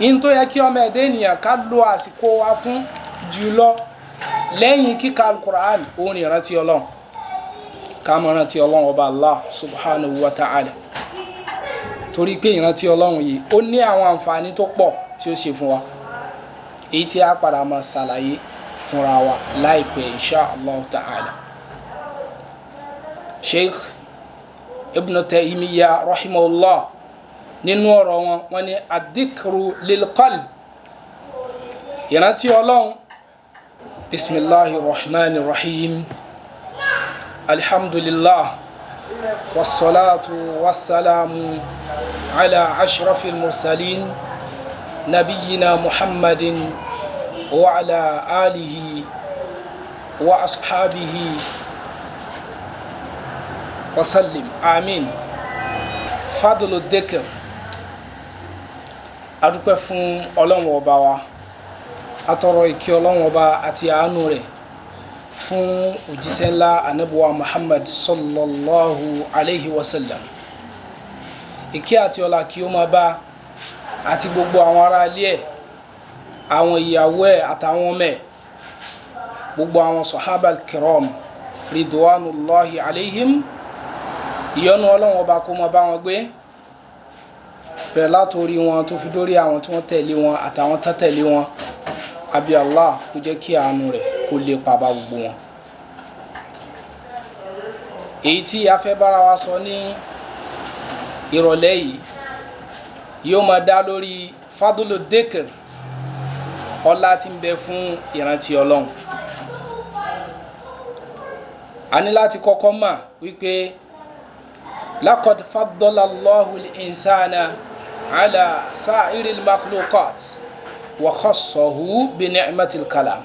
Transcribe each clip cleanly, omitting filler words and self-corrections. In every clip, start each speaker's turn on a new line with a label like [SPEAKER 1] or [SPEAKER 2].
[SPEAKER 1] In tó yẹ kí ọmọ ẹ̀dá ènìyàn ká lo àsìkò wa fún jùlọ lẹ́yìn kíka alukur'an, òun ni ìrántí Ọlọ́run. Ká máa rántí Ọlọ́run Ọba Allah subhanahu wa ta'ala, torí pé ìrántí Ọlọ́run yìí, ó ní àwọn àǹfààní tó pọ̀ tí ó ṣe fún wa, èyí tí a padà máa ṣàlàyé fúnra wa láìpẹ́, insha Allah ta'ala. Sheikh Ibn Taymiyyah rahimahullah, nínú ọ̀rọ̀ wọn, wọ́n ní adhikru lil qalb, ìrántí Ọlọ́run. Bismillahir rahmanir rahim, alhamdulillah, wassalatu wassalamu ala ashrafil mursalin, nabiyina Muhammadin wa ala alihi wa ashabihi wasallim, amin. Fadlu dhikr. Adúpẹ́ fún Ọlọ́run Ọba wa, atọrọ ìkẹ́ Ọlọ́run Ọba àti àánú rẹ̀ fún òjíṣẹ́ ńlá anabuwa Muhammad sallallahu alayhi wa sallam. Ìkẹ́ àti ọlá kí ó máa bá àti gbogbo àwọn ará ilé ẹ̀, àwọn ìyàwó ẹ̀, àtàwọn ọmọ ẹ̀, gbogbo àwọn sahaba kiram ridwanullahi alayhim. Ìyọ́nú Ọlọ́run Ọba kó máa bá wọn gbé, bẹ̀rẹ̀ látòrí wọn tó fi dórí àwọn tí wọ́n tẹ̀lé wọn àtàwọn tó tẹ̀lé wọn. Àbí Allah kó jẹ́ kí àánú rẹ̀ kó lè pa bá gbogbo wọn. Èyí tí a fẹ́ bára wa sọ ní ìrọ̀lẹ́ yìí yóò máa dá lórí fadlu dhikr, ọlá tí ń bẹ fún ìrántí Ọlọ́run. A ní láti kọ́kọ́ mọ̀ wípé laqad faddala Allahu al-insana ala sa'iril makhluqat wa khassahu bi ni'matil kalam.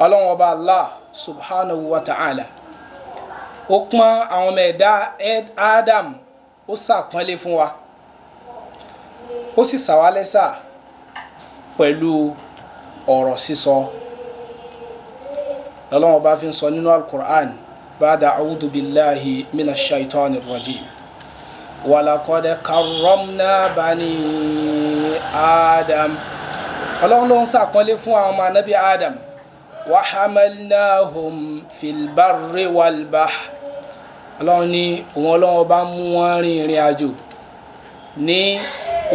[SPEAKER 1] Ọlọ́run Ọba Allah subhanahu wa ta'ala, ó pọ́n àwọn ọmọ ẹ̀dá Adam, ó sàpọ́nlé fún wa, ó sì sàwálẹ́sà pẹ̀lú ọ̀rọ̀ sísọ. Lọ́lọ́run Ọba fi ń sọ nínú Al-Qur'an, ba'da a'udhu billahi minash shaitani rajim, walaqad karramna bani Adam. Ọlọ́run ló ń sàpọ́nlé fún àwọn ọmọ anabi Adam. Wa hamalnahum fil barri wal bahr. Ọlọ́run ní òun Ọlọ́run Ọba mú wọn rin ìrìn àjò ní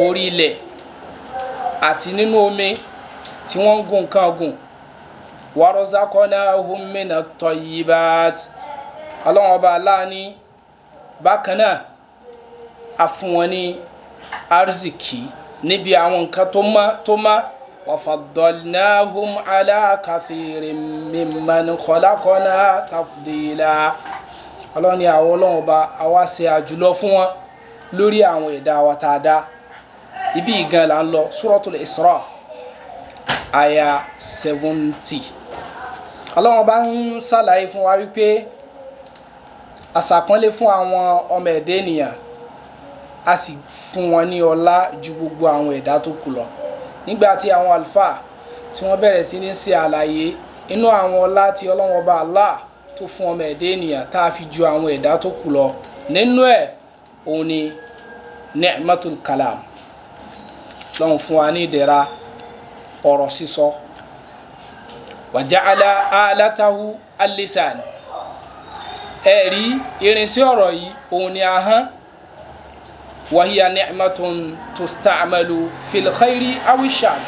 [SPEAKER 1] orí ilẹ̀ àti nínú omi tí wọ́n ń gun nǹkan gùn. Wa razaqnahum minat tayyibat. Ọlọ́run Ọba aláàní bákan náà, a fún wọn ní arzikì níbi àwọn nǹkan tó mọ́ tó mọ́. Wa faddalnahum ala kathirin mimman khalaqna tafdila. Ọlọ́run ní àwọn Ọlọ́run Ọba, àwa ṣe àjùlọ fún wọn lórí àwọn ẹ̀dá wa tá a dá. Ibi ìgan là ń lọ, Suratul Isra, aya 70. Ọlọ́run Ọba ń ṣàlàyé fún wa wípé àṣàpọ́nlé fún àwọn ọmọ ẹ̀dá ènìyàn, a sì fún wọn ní ọlá ju gbogbo àwọn ẹ̀dá tó kù lọ. Nígbà tí àwọn àlùfáà tí wọ́n bẹ̀rẹ̀ sí ní ṣe àlàyé inú àwọn ọlá tí Ọlọ́run Ọba Allah tó fún ọmọ ẹ̀dá ènìyàn tá a fi ju àwọn ẹ̀dá tó kù lọ, nínú ẹ̀ òun ni ni'matul kalam. Lọ́run fún wa ní ìdẹ̀ra ọ̀rọ̀ sísọ. Wa ja'ala alatahu al-lisan. Ẹ̀rí irinṣẹ́ ọ̀rọ̀ yìí, òun ni ahọ́n. Wa hiya ni'matun tusta'malu fil khairi awi shar.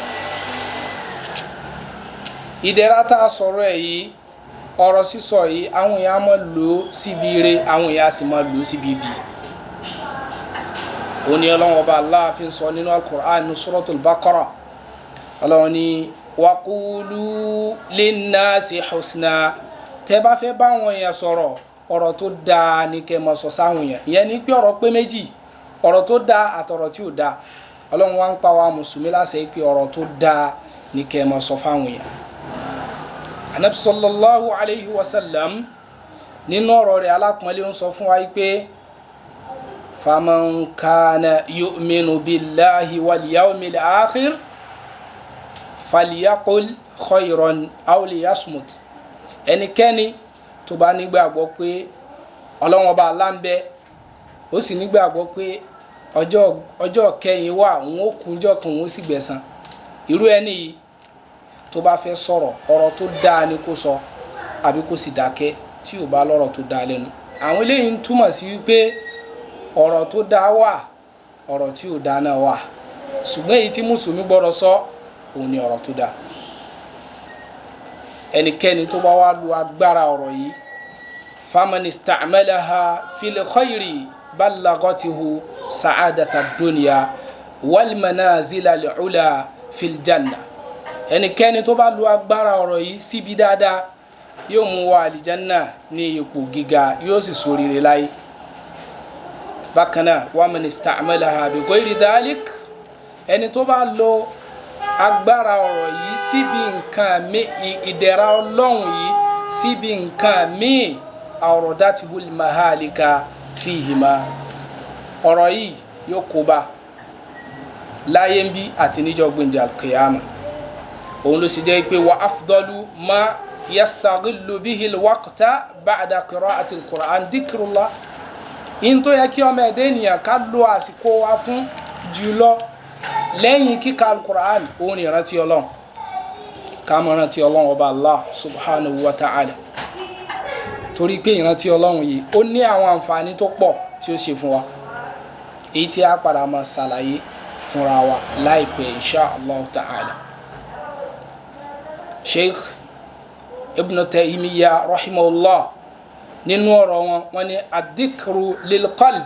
[SPEAKER 1] Ìdẹ̀ra tá a sọ̀rọ̀ ẹ̀ yìí, ọ̀rọ̀ sísọ yìí, àwọn èèyàn á máa lò ó síbi ire, àwọn èèyàn á sì máa lò ó síbi ibi. Òun ni Ọlọ́run Ọba Allah fi ń sọ nínú Al-Qur'an ní Suratul Baqara. Ọlọ́run ní waqulu linnasi husna. Tẹ́ bá fẹ́ bá àwọn èèyàn sọ̀rọ̀, ọ̀rọ̀ tó dáa ní kẹ́ máa sọ sáwọn èèyàn. Ìyẹn ni pé ọ̀rọ̀ pé méjì, ọ̀rọ̀ tó dáa àtọ̀rọ̀ tí ò dáa. Ọlọ́run wá ń pa wa mùsùlùmí láṣẹ pé ọ̀rọ̀ tó dáa ní kẹ́ máa sọ fáwọn èèyàn. Anabi sallallahu alayhi wa sallam, nínú ọ̀rọ̀ rẹ̀ alápọ̀nlé, ń sọ fún wa pé faman kana yu'minu billahi wal yawmil akhir falyaqul khayran aw liyasmut. Ẹnikẹ́ni tó bá nígbàgbọ́ pé Ọlọ́run Ọba Allah ń bẹ, ó sì nígbàgbọ́ pé Ọjọ́ kẹyìn wà, òun ó kúnjọ́ kan, òun ó sì gbẹ̀san. Irú ẹni yìí tó bá fẹ́ sọ̀rọ̀, ọ̀rọ̀ tó dáa ni kó sọ, àbí kó sì dákẹ́ tí ò bá lọ́rọ̀ tó dáa lẹ́nu. Àwọn eléyìí ń túmọ̀ sí wípé ọ̀rọ̀ tó dáa wà, ọ̀rọ̀ tí ò dáa náà wà, ṣùgbọ́n èyí tí mùsùlùmí gbọ́dọ̀ sọ òun ni ọ̀rọ̀ tó dáa. Ẹnikẹ́ni tó bá wá lu agbára ọ̀rọ̀ yìí, faman ista'malaha fil khayri ballagatihu sa'adata dunya wal manazila al-ula fil janna. Ẹnikẹ́ni tó bá lu agbára ọ̀rọ̀ yìí síbi dáadáa, yóò mú wọ àlìjánná ní ipò gíga, yóò sì ṣoríire láyé. Bákan náà, wa man ista'malaha bi ghayri dhalik, ẹni tó bá lo agbára ọ̀rọ̀ yìí síbi nǹkan mi, ìdẹ̀ra Ọlọ́run yìí síbi nǹkan míì, awradatihul mahalika fihima, ọ̀rọ̀ yìí yóò kó bá láyé ń bí àti níjọ́ gbẹ̀ndẹ̀ alkiyama. Òun ló sì jẹ́ pé wa afdalu ma yastaghillu bihi alwaqta ba'da qira'ati alquran dhikrullah. In tó yẹ kí ọmọ ẹ̀dẹ́ ènìyàn ká lo àsìkò wa fún jùlọ lẹ́yìn kíka alquran, òun ni ìrántí Ọlọ́run. Ká máa rántí Ọlọ́run ọba Allah subhanahu wa ta'ala, torí pé ìrántí Ọlọ́run yìí ó ní àwọn àǹfààní tó pọ̀ tí ó ṣe fún wa, èyí tí a padà máa ṣàlàyé fúnra wa láìpẹ́ insha Allah ta'ala. Sheikh Ibn Taymiyyah rahimahullah, nínú ọ̀rọ̀ wọn, wọ́n ní adhikru lil qalb,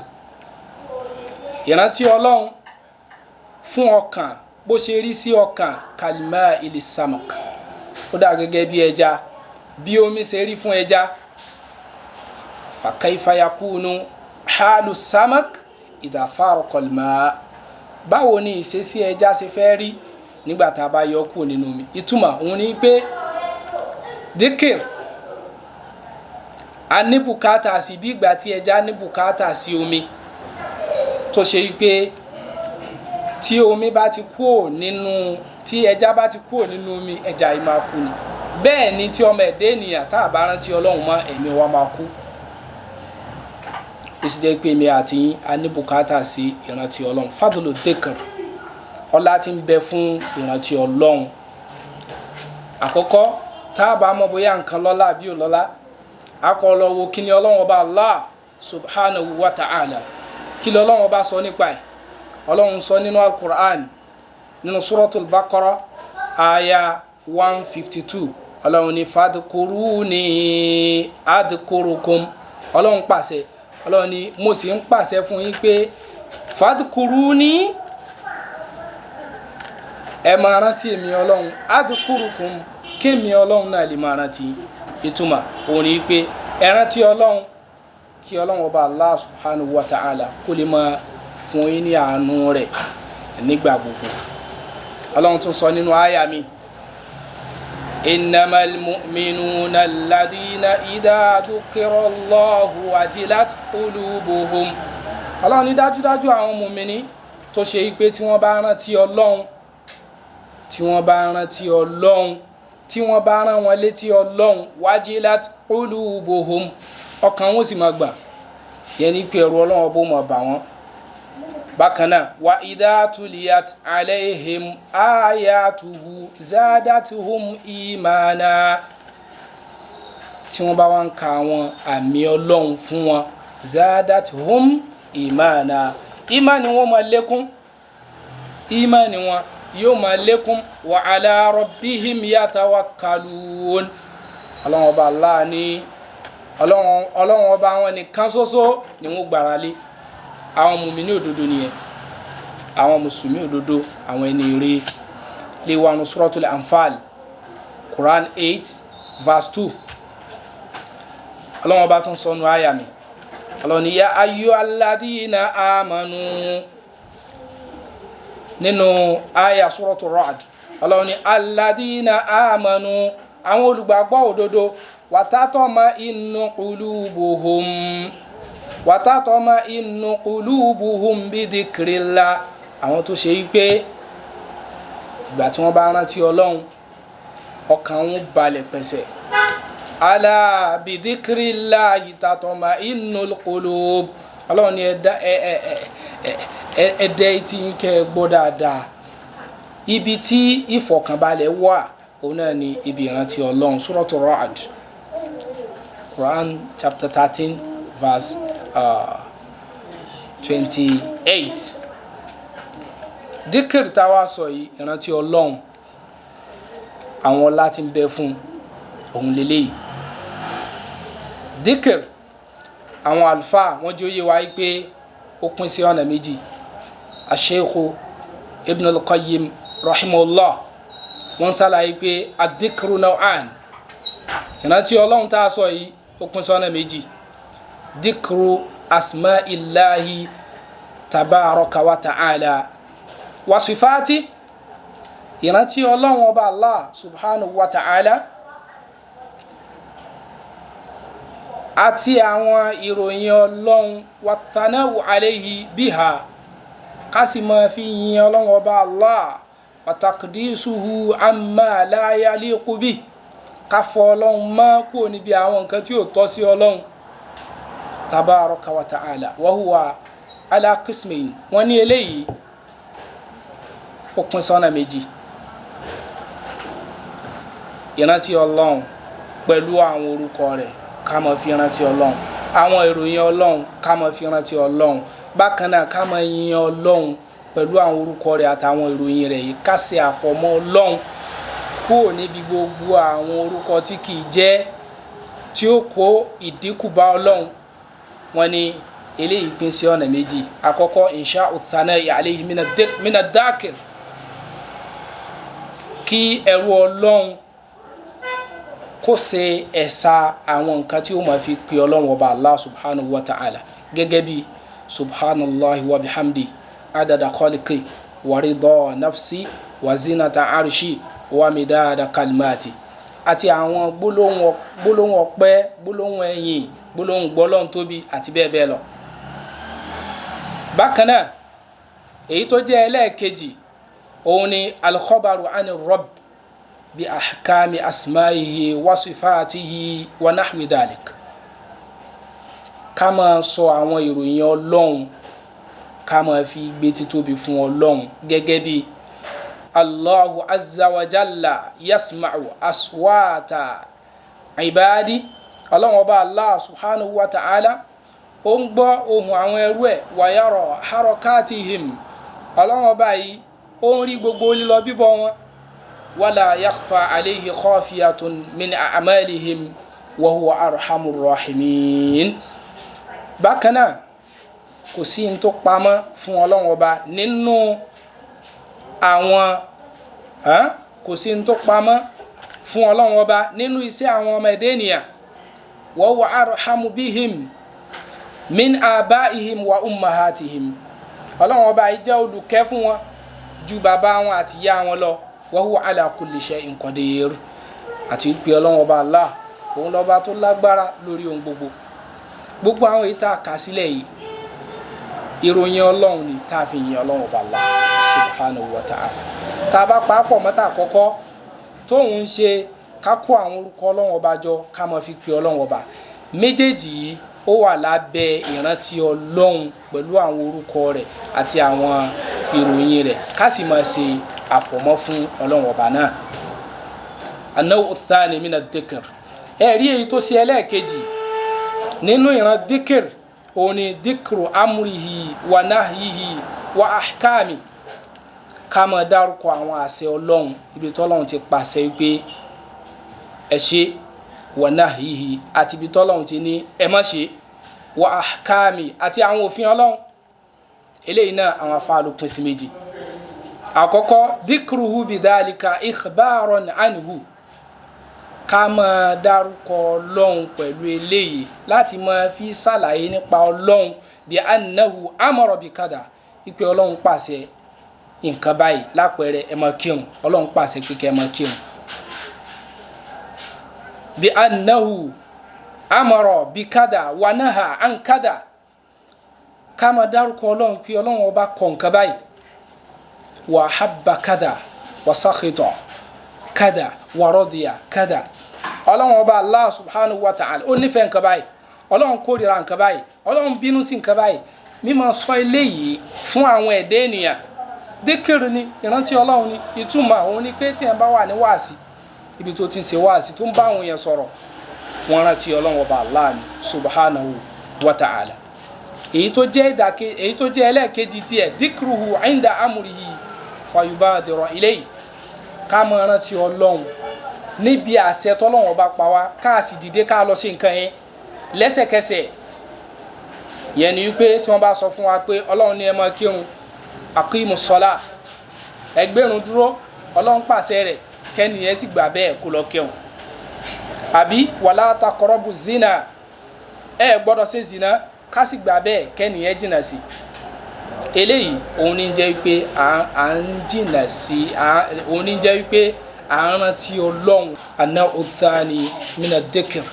[SPEAKER 1] ìrántí Ọlọ́run fún ọkàn, bó ṣe rí sí ọkàn, kalma ilisamak, ó dà gẹ́gẹ́ bí ẹja, bí omi ṣe rí fún ẹja. Fa kayfa yakunu halu samak idha faraqa al-ma, báwo ni ìṣesí ẹja ṣe fẹ́ rí nígbà tá a bá yọ kúrò nínú omi? Ìtumọ̀ òun ni pé dhikr a ní bùkátà sí bí ìgbà tí ẹja ní bùkátà sí omi, tó ṣe pé tí omi bá ti kúrò nínú, tí ẹja bá ti kúrò nínú omi, ẹja yìí máa kú ni. Bẹ́ẹ̀ ni tí ọmọ ẹ̀dá ènìyàn tá a bá rántí Ọlọ́run mọ́, ẹ̀mí wa máa kú. Ó sì jẹ́ pé èmi àti yín a ní bùkátà sí ìrántí Ọlọ́run. Fadlu dhikr, ọlá tí ń bẹ fún ìrántí Ọlọ́run. Àkọ́kọ́, tá a bá mọ̀ bóyá nǹkan lọ́lá àbí ò lọ́lá, a kọ́ lọ wo kí ni Ọlọ́run ọba Allah subhanahu wa ta'ala, kí ni Ọlọ́run ọba sọ nípa ẹ̀. Ọlọ́run sọ nínú Al-Qur'an, nínú Suratul Baqara aya 152, Ọlọ́run ní fadhkuruni adhkurukum. Ọlọ́run pàṣẹ, Ọlọ́run ní mo sì ń pàṣẹ fún yín pé fadhkuruni, ẹ máa rántí èmi Ọlọ́run, adhkurukum, kémi Ọlọ́run náà lè máa rántí. Ìtumọ̀ òun ni pé ẹ rántí Ọlọ́run kí Ọlọ́run ọba Allah subhanahu wa ta'ala kó lè máa fún yín ní àánú rẹ̀ nígbà gbogbo. Ọlọ́run tún sọ nínú àyà mi, innamal mu'minuna alladhina idha dhukira Allahu wajilat qulubuhum. Ọlọ́run ní dájúdájú àwọn mùmíní tó ṣe pé tí wọ́n bá rántí Ọlọ́run, tí wọ́n bá rántí Ọlọ́run, tí wọ́n bá rán wọn létí Ọlọ́run, wajilat qulubuhum, ọkàn wọn sì máa gbà, yẹn ní pé ẹ̀rù Ọlọ́run ọbọ̀ máa bà wọ́n. Bákan náà, wa idha tuliyat alayhim ayatuhu zadatuhum imana, tí wọ́n bá wá ń ka àwọn àmì Ọlọ́run fún wọn, zadatuhum imana, ìmánì wọn máa lékún, ìmánì wọn yóò máa lékún. Wa ala rabbihim yatawakkalun. Ọlọ́run ọba Allah ní Ọlọ́run ọba wọn nìkan ṣoṣo ni wọ́n gbára lé. Àwọn mùmíní òdodo nìyẹn, àwọn mùsùlùmí òdodo, àwọn ẹni ire. Lè wà ní Suratul Anfal, Quran 8 verse 2. Ọlọ́run ọba tún sọnù àyà mi, Ọlọ́run ní ya ayyuhalladhina amanu, nínú àyà Suratul Ra'd, Ọlọ́run ní alladhina amanu, àwọn olùgbàgbọ́ òdodo, watatma'innu qulubuhum, watatma'innu qulubuhum bidhikrillah, àwọn tó ṣe yí pé ìgbà tí wọ́n bá rántí Ọlọ́run, ọkàn wọn balẹ̀ pẹ̀sẹ̀. Ala bidhikrillahi tatma'innul qulub. Ọlọ́run ní ẹ dẹ́ etí yín kẹ́ ẹ gbọ́ dáadáa. Ibi tí ìfọ̀kànbalẹ̀ wà òun náà ni ibi ìrántí Ọlọ́run. Suratu Ra'd, Quran chapter 13 verse 28. Díkìrì táwa sọ yìí, ìrántí Ọlọ́run, àwọn ọlá tí ń bẹ fún òun lélẹ́yìí. Díkìrì, àwọn àlùfáà wọ́n jẹ́ ó yé wa pé ó pín sí ọ̀nà méjì. Ash-Shaykh Ibn al-Qayyim rahimahullah wọ́n ṣàlàyé pé ad-dhikru naw'an, ìrántí Ọlọ́run tá a sọ yìí ó pín sí ọ̀nà méjì. Dhikru asma'illahi tabaraka wa ta'ala wa sifati, ìrántí Ọlọ́run ọba Allah subhanahu wa ta'ala àti àwọn ìròyìn Ọlọ́run, wa thana'u alayhi biha, ká sì máa fi yin Ọlọ́run ọba Allah, wa taqdisuhu amma la yaliqu bihi, ká fọ Ọlọ́run mọ́ kúrò níbi àwọn nǹkan tí ò tọ́ sí Ọlọ́run tabaraka wa ta'ala. Wa huwa ala qismayn, wọ́n ní eléyìí ó pín sọ́nà méjì. Ìrántí Ọlọ́run pẹ̀lú àwọn orúkọ rẹ̀ ká máa fi rántí Ọlọ́run, àwọn ìròyìn Ọlọ́run ká máa fi rántí Ọlọ́run, bákan náà ká máa yin Ọlọ́run pẹ̀lú àwọn orúkọ rẹ̀ àtàwọn ìròyìn rẹ̀ yìí, ká ṣe àfọ̀mọ́ Ọlọ́run kúrò níbi gbogbo àwọn orúkọ tí kìí jẹ́ tí ó kó ìdínkù bá Ọlọ́run. Wọ́n ní eléyìí pín sí ọ̀nà méjì. Àkọ́kọ́, insha'u thana'i alayhi mina dhakir, kí ẹrú Ọlọ́run kó ṣe ẹ̀sà àwọn nǹkan tí ó máa fi pe Ọlọ́run ọba Allah subhanahu wa ta'ala, gẹ́gẹ́ bí subhanallahi wa bihamdi adada khalqi wa rida nafsi wa zinata arshi wa midada kalmati, àti àwọn gbólóhùn ọpẹ́, gbólóhùn ẹ̀yìn, gbólóhùn gbọ́lọ́hùn tóbi àti bẹ́ẹ̀ bẹ́ẹ̀ lọ. Bákan náà, èyí tó jẹ́ ẹlẹ́ẹ̀kejì òun ni al-khabaru ani rabb bi ahkami asma'ihi wa sifatihi wa nahwi dhalik, ká máa sọ àwọn ìròyìn Ọlọ́run, ká máa fi gbé títóbi fún Ọlọ́run, gẹ́gẹ́ bí Allahu azza wa jalla yasma'u aswata ibadi, Ọlọ́run ọba Allah subhanahu wa ta'ala ó ń gbọ́ ohùn àwọn ẹrú ẹ̀, wa yara harakatihim, Ọlọ́run ọba yìí ó ń rí gbogbo lílọ bíbọ̀ wọn, wala yakhfa alayhi khafiyatun min a'malihim wa huwa arhamur rahimin. Bákan náà, kò sí ní tó pamọ́ fún Ọlọ́run ọba nínú àwọn kò sí ní tó pamọ́ fún Ọlọ́run ọba nínú iṣẹ́ àwọn ọmọ ẹ̀dẹ́ ènìyàn, wa huwa arhamu bihim min abaihim wa ummahatihim, Ọlọ́run ọba yìí jẹ́ olùkẹ́ fún wọn ju bàbá wọn àti ìyá wọn lọ, wa huwa ala kulli shay'in qadir, àti pé Ọlọ́run ọba Allah òun lọ́ba tó lágbára lórí ohun gbogbo. Gbogbo àwọn èyí tá a kà sílẹ̀ yìí, ìròyìn Ọlọ́run ni tá a fi yin Ọlọ́run ọba Allah subhanahu wa ta'ala. Tá a bá pàápọ̀ mọ́tà àkọ́kọ́ tóun ń ṣe ká kó àwọn orúkọ Ọlọ́run ọba jọ ká máa fi pe Ọlọ́run ọba, méjèèjì yìí ó wà lábẹ́ ìrántí Ọlọ́run pẹ̀lú àwọn orúkọ rẹ̀ àti àwọn ìròyìn rẹ̀, ká sì máa ṣe àfọ̀mọ́ fún Ọlọ́run ọba náà. An-naw'u ath-thani min adh-dhikr, ẹ̀rí èyí tó ṣe ẹlẹ́ẹ̀kejì nínú ìran dhikr òun ni dhikru amrihi wa nahyihi wa ahkami, ká máa dárúkọ àwọn àṣẹ Ọlọ́run, ibi tọ́lọ́run ti pàṣẹ pé ẹ ṣe, wa nahyihi, àti ibi tọ́lọ́run ti ní ẹ má ṣe, wa ahkami, àti àwọn òfin Ọlọ́run. Eléyìí náà àwọn afáàlú pín sí méjì. Àkọ́kọ́, dhikruhu bidhalika ikhbaran anhu, ká máa dárúkọ Ọlọ́run pẹ̀lú eléyìí láti máa fi ṣàlàyé nípa Ọlọ́run, bí annahu amara bi kada, ipe Ọlọ́run pàṣẹ nǹkan báyìí, lápẹẹrẹ ẹ máa kírun, Ọlọ́run pàṣẹ pé kẹ́ ẹ máa kírun. Bí annahu amara bi kada wa naha an kada, ká máa dárúkọ Ọlọ́run pé Ọlọ́run ọba kọ̀ nǹkan báyìí, wa habba kada wa sakhita kada wa radiya kada, Ọlọ́run ọba Allah subhanahu wa ta'ala ó nífẹ̀ẹ́ nǹkan báyìí, Ọlọ́run kórìíra nǹkan báyìí, Ọlọ́run bínú sí nǹkan báyìí. Mímọ̀ sọ eléyìí fún àwọn ẹ̀dá ènìyàn, díkìrì ni, ìrántí Ọlọ́run ni. Ìtumọ̀ òun ni pé tí ẹ bá wà ní wáàsí, ibi tó ti ń ṣe wáàsí tó ń bá àwọn èèyàn sọ̀rọ̀, wọ́n rántí Ọlọ́run ọba Allah ni subhanahu wa ta'ala. Èyí tó jẹ́ ìdàkejì, èyí tó jẹ́ ẹlẹ́ẹ̀kejì tiẹ̀, dhikruhu inda amrihi fayubadiru ilayhi, ká máa rántí Ọlọ́run níbi àṣẹ tọ́lọ́run ọba pa wá, ká sì dìde ká lọ sí nǹkan yẹn lẹ́sẹ̀kẹsẹ̀. Yẹn ni wípé tí wọ́n bá sọ fún wa pé Ọlọ́run ní ẹ máa kírun, aqimu sọlá, ẹgbẹ́rún dúró, Ọlọ́run pàṣẹ rẹ̀, kẹ́niyẹn sì gbà bẹ́ẹ̀ kó lọ kírun. Àbí wala taqrabu zina, ẹ gbọ́dọ̀ ṣe zina, ká sì gbà bẹ́ẹ̀ kẹ́niyẹn jìnnà sí. Eléyìí òun ní jẹ́ wípé à ń jìnnà sí, òun ní jẹ́ wípé à ń rántí Ọlọ́run. Àná uthani mina dhikr,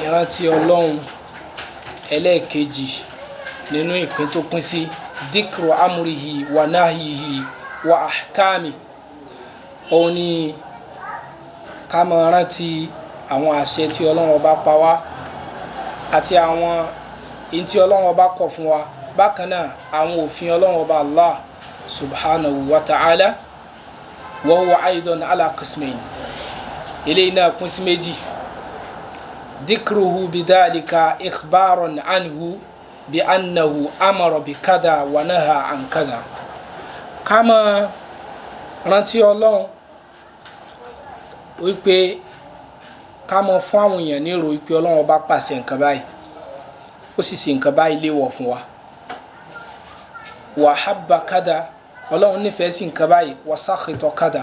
[SPEAKER 1] ìrántí Ọlọ́run ẹlẹ́ẹ̀kejì nínú ìpín tó pín sí, dhikru amrihi wa nahyihi wa ahkami, òun ni ká máa rántí àwọn àṣẹ tí Ọlọ́run ọba pa wá àti àwọn ihun tí Ọlọ́run ọba kọ̀ fún wa, bákan náà àwọn òfin Ọlọ́run ọba Allah subhanahu wa ta'ala. Wa huwa aidan ala qismayn, eléyìí náà pín sí méjì. Dhikruhu bidhalika ikhbaran anhu bi annahu amara bi kada wa naha an kada. Ká máa rántí Ọlọ́run wípé ká máa fún àwọn èèyàn ní ìrò wípé Ọlọ́run ọba pàṣẹ nǹkan báyìí, ó sì ṣe nǹkan báyìí léèwọ̀ fún wa. Wa habba kada, Ọlọ́run nífẹ̀ẹ́ sí nǹkan báyìí. Wa sakhita kada,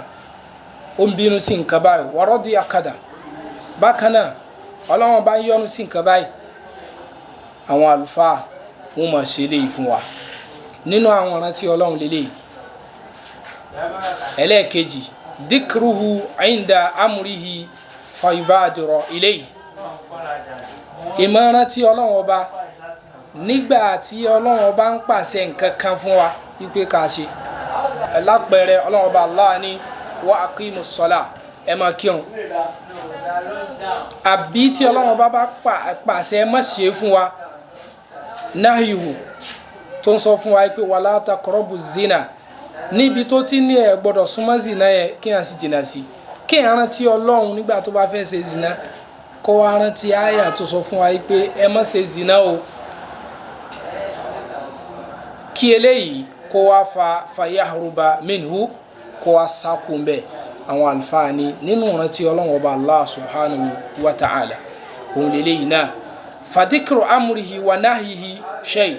[SPEAKER 1] ó ń bínú sí nǹkan báyìí. Wa radiya kada, bákan náà Ọlọ́run bá ń yọ́nú sí nǹkan báyìí. Àwọn àlùfáà wọn máa ṣe eléyìí fún wa nínú àwọn ìrántí Ọlọ́run lélẹ́yìí. Ẹlẹ́ẹ̀kejì, dhikruhu inda amrihi fayubadiru ilayhi, ìmọ̀ràn tí Ọlọ́run ọba nígbà tí Ọlọ́run ọba ń pàṣẹ nǹkan kan fún wa wípé ká ṣe. Lápẹẹrẹ, Ọlọ́run ọba Allah ní wa aqimu ssalah, ẹ máa kírun. Àbí tí Ọlọ́run ọba bá pàṣẹ má ṣe fún wa, nahyuhu, tó ń sọ fún wa pé wala taqrabu zina, níbi tó ti ní ẹ gbọ́dọ̀ súnmọ́ zina yẹn, kí ẹ sì jìnnà sí. Kí ẹ rántí Ọlọ́run nígbà tó bá fẹ́ ṣe zina, kó wá rántí àyà tó sọ fún wa pé ẹ má ṣe zina o, kí eléyìí kó wá fa fayahruba minhu, kó wá sákùn bẹ́ẹ̀. Àwọn àlùfáà ní nínú ìrántí Ọlọ́run ọba Allah subhanahu wa ta'ala òun lélẹ́yìí náà. Fadhikru amrihi wa nahyihi shay,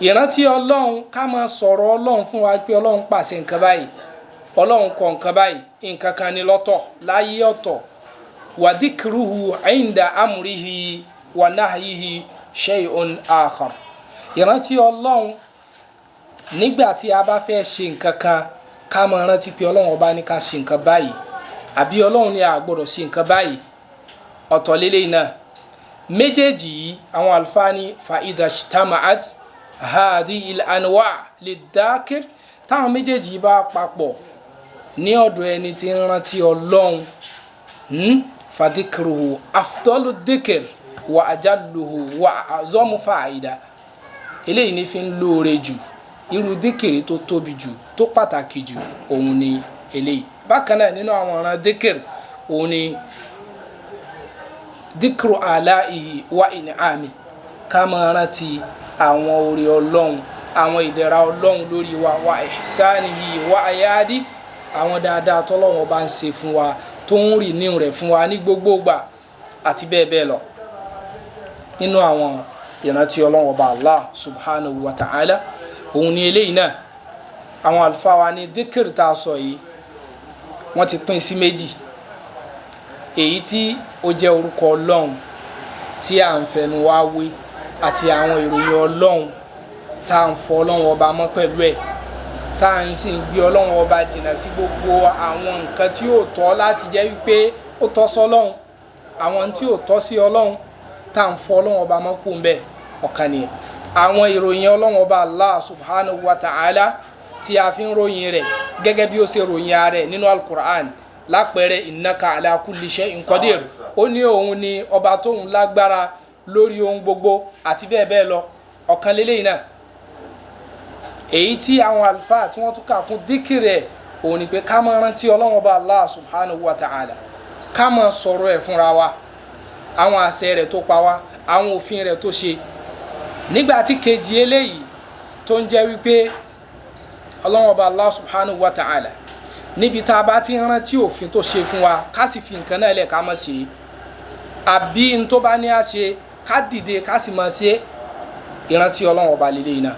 [SPEAKER 1] ìrántí Ọlọ́run ká máa sọ̀rọ̀ Ọlọ́run fún wa pé Ọlọ́run pàṣẹ nǹkan báyìí, Ọlọ́run kọ̀ nǹkan báyìí, nǹkan kan ní lọ́tọ̀ láyé ọ̀tọ̀. Wa dhikruhu inda amrihi wa nahyihi shay'un akhar, ìrántí Ọlọ́run nígbà tí a bá fẹ́ ṣe nǹkan kan, ká máa rántí pé Ọlọ́run ọba ní ká ṣe nǹkan báyìí, àbí Ọlọ́run ní a gbọ́dọ̀ ṣe nǹkan báyìí, ọ̀tọ̀ lélẹ́yìn náà. Méjèèjì yìí àwọn àlùfáà ní fa idha ijtama'at hadhihi al-anwa' lid-dhakir, táwọn méjèèjì bá papọ̀ ní ọ̀dọ̀ ẹni tí ń rántí Ọlọ́run, fadhikruhu afdalu dhikr wa ajalluhu wa a'zamu fa'ida, eléyìí ní fi ń lóore jù, irú díkìrì tó tóbi jù, tó pàtàkì jù, òun ni eléyìí. Bákan náà nínú àwọn ọ̀ràn díkìrì òun ni dhikru alaihi wa in'ami, ká máa rántí àwọn oore Ọlọ́run, àwọn ìdẹ̀ra Ọlọ́run lórí wa, wa ihsanihi wa ayadi, àwọn dáadáa tọ́lọ́run ọba ń ṣe fún wa, tó ń rì ní rẹ̀ fún wa ní gbogbo ìgbà àti bẹ́ẹ̀ bẹ́ẹ̀ lọ. Nínú àwọn ìrántí Ọlọ́run ọba Allah subhanahu wa ta'ala òun ni eléyìí náà. Àwọn àlùfáà wa ní díkìrì tá a sọ yìí, wọ́n ti pín sí méjì. Èyí tí ó jẹ́ orúkọ Ọlọ́run tí à ń fẹnu wá wí àti àwọn ìròyìn Ọlọ́run tá à ń fọ Ọlọ́run ọba mọ́ pẹ̀lú ẹ̀, tá à ń sì ń gbé Ọlọ́run ọba jìnnà sí gbogbo àwọn nǹkan tí ó tọ́ láti jẹ́ wípé ó tọ́ sọ́lọ́run, àwọn tí ó tọ́ sí Ọlọ́run tá à ń fọ Ọlọ́run ọba mọ́ kú ń bẹ̀, ọ̀kan nìyẹn. Àwọn ìròyìn Ọlọ́run ọba Allah subhanahu wa ta'ala tí a fi ń ròyìn rẹ̀ gẹ́gẹ́ bí ó ṣe ròyìn ara rẹ̀ nínú Al-Qur'an, Lápẹẹrẹ innaka ala kulli shay'in qadir, ó ní òun ni ọba tóun lágbára lórí ohun gbogbo àti bẹ́ẹ̀ bẹ́ẹ̀ lọ. Ọ̀kan lélẹ́yìn náà, èyí tí àwọn àlùfáà tí wọ́n tún kà kún díkìrì ẹ̀, òun ni pé ká máa rántí Ọlọ́run Ọba Allah subhanahu wa ta'ala, ká máa sọ̀rọ̀ ẹ̀ fúnra wa, àwọn àṣẹ rẹ̀ tó pa wá, àwọn òfin rẹ̀ tó ṣe. Nígbà tí kejì eléyìí tó ń jẹ́ wípé Ọlọ́run Ọba Allah subhanahu wa ta'ala, níbi tá a bá ti rántí òfin tó ṣe fún wa, ká sì fi nǹkan náà lẹ̀ ká má ṣe, àbí n tó bá ní á ṣe ká dìde ká sì máa ṣe. Ìrántí Ọlọ́run Ọba lélẹ́yìn náà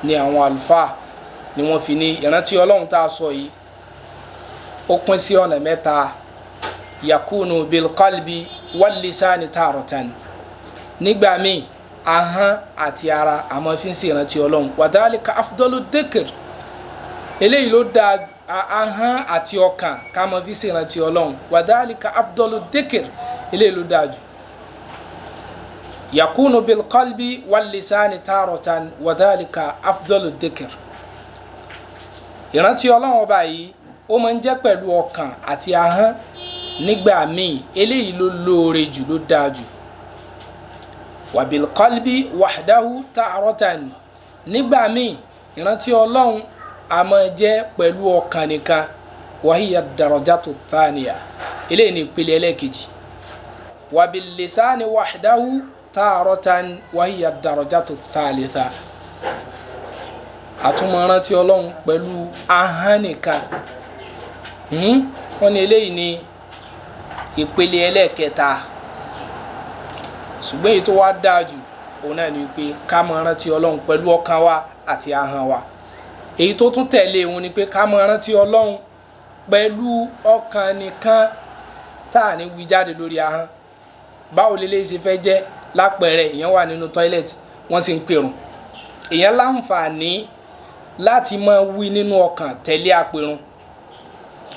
[SPEAKER 1] ni àwọn àlùfáà ni wọ́n fi ní ìrántí Ọlọ́run tá a sọ yìí ó pín sí ọ̀nà mẹ́ta. Yakunu bilqalbi wal-lisani taratan, nígbà míì ahọ́n àti ara àmọ́ fi ń ṣe ìrántí Ọlọ́run. Wadhalika afdalu dhikr, eléyìí ló da ahọ́n àti ọkàn ká mọ́ fi ṣe ìrántí Ọlọ́run. Wadhalika afdalu dhikr, eléyìí ló dáa jù. Yakunu bilqalbi wal-lisani taratan wadhalika afdalu dhikr, ìrántí Ọlọ́run Ọba yìí ó máa ń jẹ́ pẹ̀lú ọkàn àti ahọ́n nígbà míì, eléyìí ló lóore jù, ló dáa jù. Wàbílkọ́lbí wàhdáhu tààrọ́tàn, nígbà míì ìrántí Ọlọ́run a máa jẹ́ pẹ̀lú ọkàn nìkan. Wàhíyà darajatu thaniya, eléyìí ní ìpele ẹlẹ́ẹ̀kejì. Wàbílísàní wàhdáhu tààrọ́tàn wàhíyà darajatu thalitha, àtúmọ̀ rántí Ọlọ́run pẹ̀lú ahọ́n nìkan. Wọ́n ní eléyìí ní ìpele ẹlẹ́ẹ̀kẹta. Ṣùgbọ́n èyí tó wá dáa jù òun náà ni pé ká máa rántí Ọlọ́run pẹ̀lú ọkàn wa àti ahọ́n wa. Èyí tó tún tẹ̀lé òun ni pé ká máa rántí Ọlọ́run pẹ̀lú ọkàn nìkan tá à ní wí jáde lórí ahọ́n. Báwo leléyìí ṣe fẹ́ jẹ́? Lápẹẹrẹ, èèyàn wà nínú tọ́ílẹ̀tì, wọ́n sì ń pèrún, èèyàn láǹfààní láti máa wí nínú ọkàn tẹ̀lé àpèrún,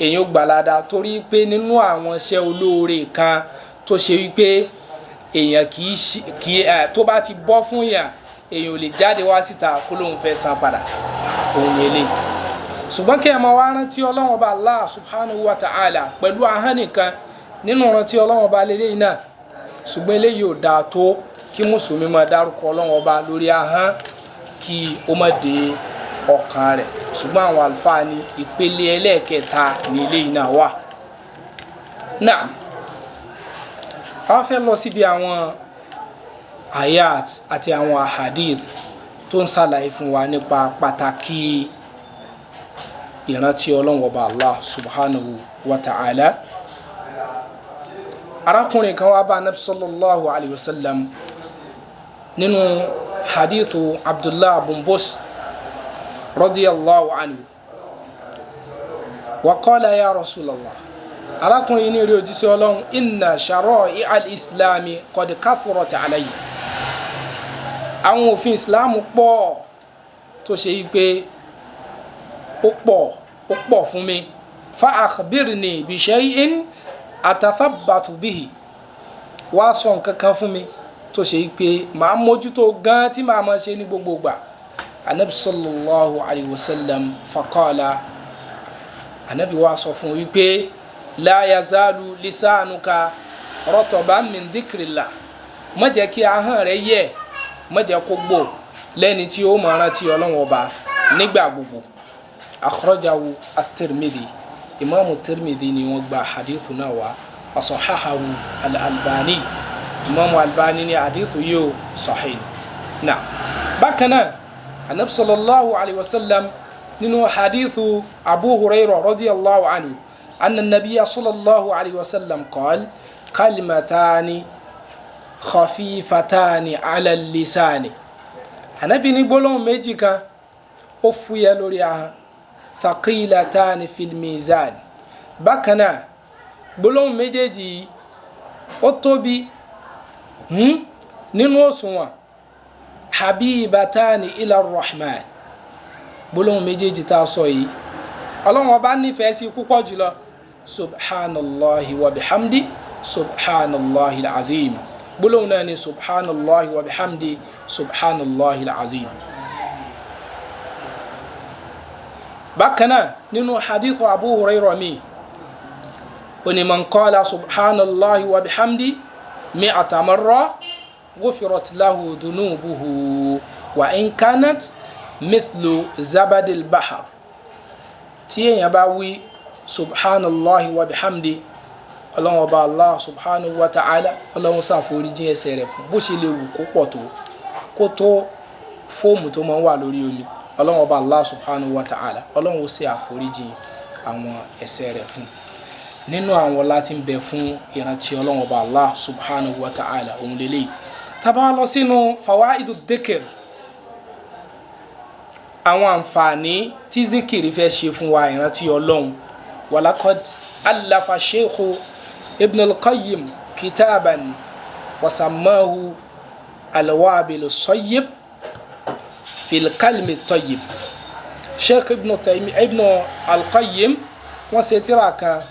[SPEAKER 1] èèyàn ó gbàládà, torí pé nínú àwọn iṣẹ́ olóore kan tó ṣe wípé èèyàn kì í tó bá ti bọ́ fún yàn, èèyàn ò lè jáde wá síta kó lóun fẹ́ san padà, òun yẹn lè. Ṣùgbọ́n kí ẹ máa wá rántí Ọlọ́run Ọba Allah subhanahu wa ta'ala pẹ̀lú ahọ́n nìkan nínú rántí Ọlọ́run Ọba lélẹ́yìn náà, ṣùgbọ́n eléyìí ò dáa tó kí mùsùlùmí máa dárúkọ Ọlọ́run Ọba lórí ahọ́n kí ó má dé ọkàn rẹ̀. Ṣùgbọ́n àwọn àlùfáà ní ìpele ẹlẹ́ẹ̀kẹta ní eléyìí náà wà. Náà a fẹ́ lọ síbi àwọn ayat àti àwọn ahadith tó ń ṣàlàyé fún wa nípa pàtàkì ìrántí Ọlọ́run Ọba Allah subhanahu wa ta'ala. Arákùnrin kan wá bá Anabi sallallahu alayhi wa sallam nínú hadithu Abdullah bin Bus radiyallahu anhu, wa qala ya Rasulallah, arákùnrin ní rí òjíṣẹ́ Ọlọ́run, inna shara'i al-islami qad kathurat alayhi, àwọn òfin islam pọ̀ tó ṣe yí pé ó pọ̀ fún mi, fa akhbirni bi shay'in atathabbatu bihi, wá sọ nǹkan kan fún mi tó ṣe yí pé màá mójútó gan tí màá máa ṣe ní gbogbo ìgbà. Anabi sallallahu alayhi wa sallam faqala, anabi wá sọ fún wípé la yazalu lisanuka rataban min dhikrillah, má jẹ́ kí ahọ́n rẹ yẹ̀, má jẹ́ kó gbò lẹ́ni tí ó máa rántí Ọlọ́run Ọba nígbà gbogbo. Akhrajahu at-Tirmidhi, imaamu Tirmidhi ni wọ́n gba hadithu náà wá, asahahahu al-Albani, imaamu Albani ni hadithu yóò sahih. Náà bákan náà anabi sallallahu alayhi wa sallam nínú hadithu Abu Hurairah radiyallahu anhu anna nabiya sallallahu alayhi wa sallam qala kalimatani khafifatani ala lisani, anabi ní gbólóhùn méjì kan ó fúyẹ́ lórí ahọ́n, thaqilatani fil mizan, bákan náà gbólóhùn méjèèjì ó tóbi nínú òṣùwọ̀n, habibatani ila rahman, gbólóhùn méjèèjì tá a sọ yìí Ọlọ́run Ọba nífẹ̀ẹ́ sí púpọ̀ jùlọ, subhanallahi wa bihamdi subhanallahi alazim, gbólóhùn náà ni subhanallahi wa bihamdi subhanallahi alazim. Bákan náà nínú hadithu Abu Hurairah mi, ó ní man qala subhanallahi wa bihamdi mi'ata marra ghufirat lahu dhunubuhu wa in kanat mithlu zabadil bahar. Tí èèyàn bá wí subhanallahi wa bihamdi, Ọlọ́run ọba Allah subhanahu wa ta'ala, Ọlọ́run ṣàforíjì ẹ̀ṣẹ̀ rẹ̀ fún bó ṣe lè wù kó pọ̀ tó, kó tó fóòmù tó máa ń wà lórí omi. Ọlọ́run ọba Allah subhanahu wa ta'ala, Ọlọ́run ó ṣe àforíjì àwọn ẹ̀ṣẹ̀ rẹ̀ fún. Nínú àwọn ọlá tí ń bẹ fún ìrántí Ọlọ́run ọba Allah subhanahu wa ta'ala òun lélẹ́yìí. Tá bá lọ sínú fawaidu dhikr, àwọn àǹfààní tí zikiri fẹ́ ṣe fún wa, ìrántí Ọlọ́run. Walaqad allafa sheikhu Ibn al-Qayyim kitaban wasammahu alwabil sayyib fil kalmi tayyib. Sheikh Ibn Taymi Ibn al-Qayyim, wọ́n ṣe tírà kan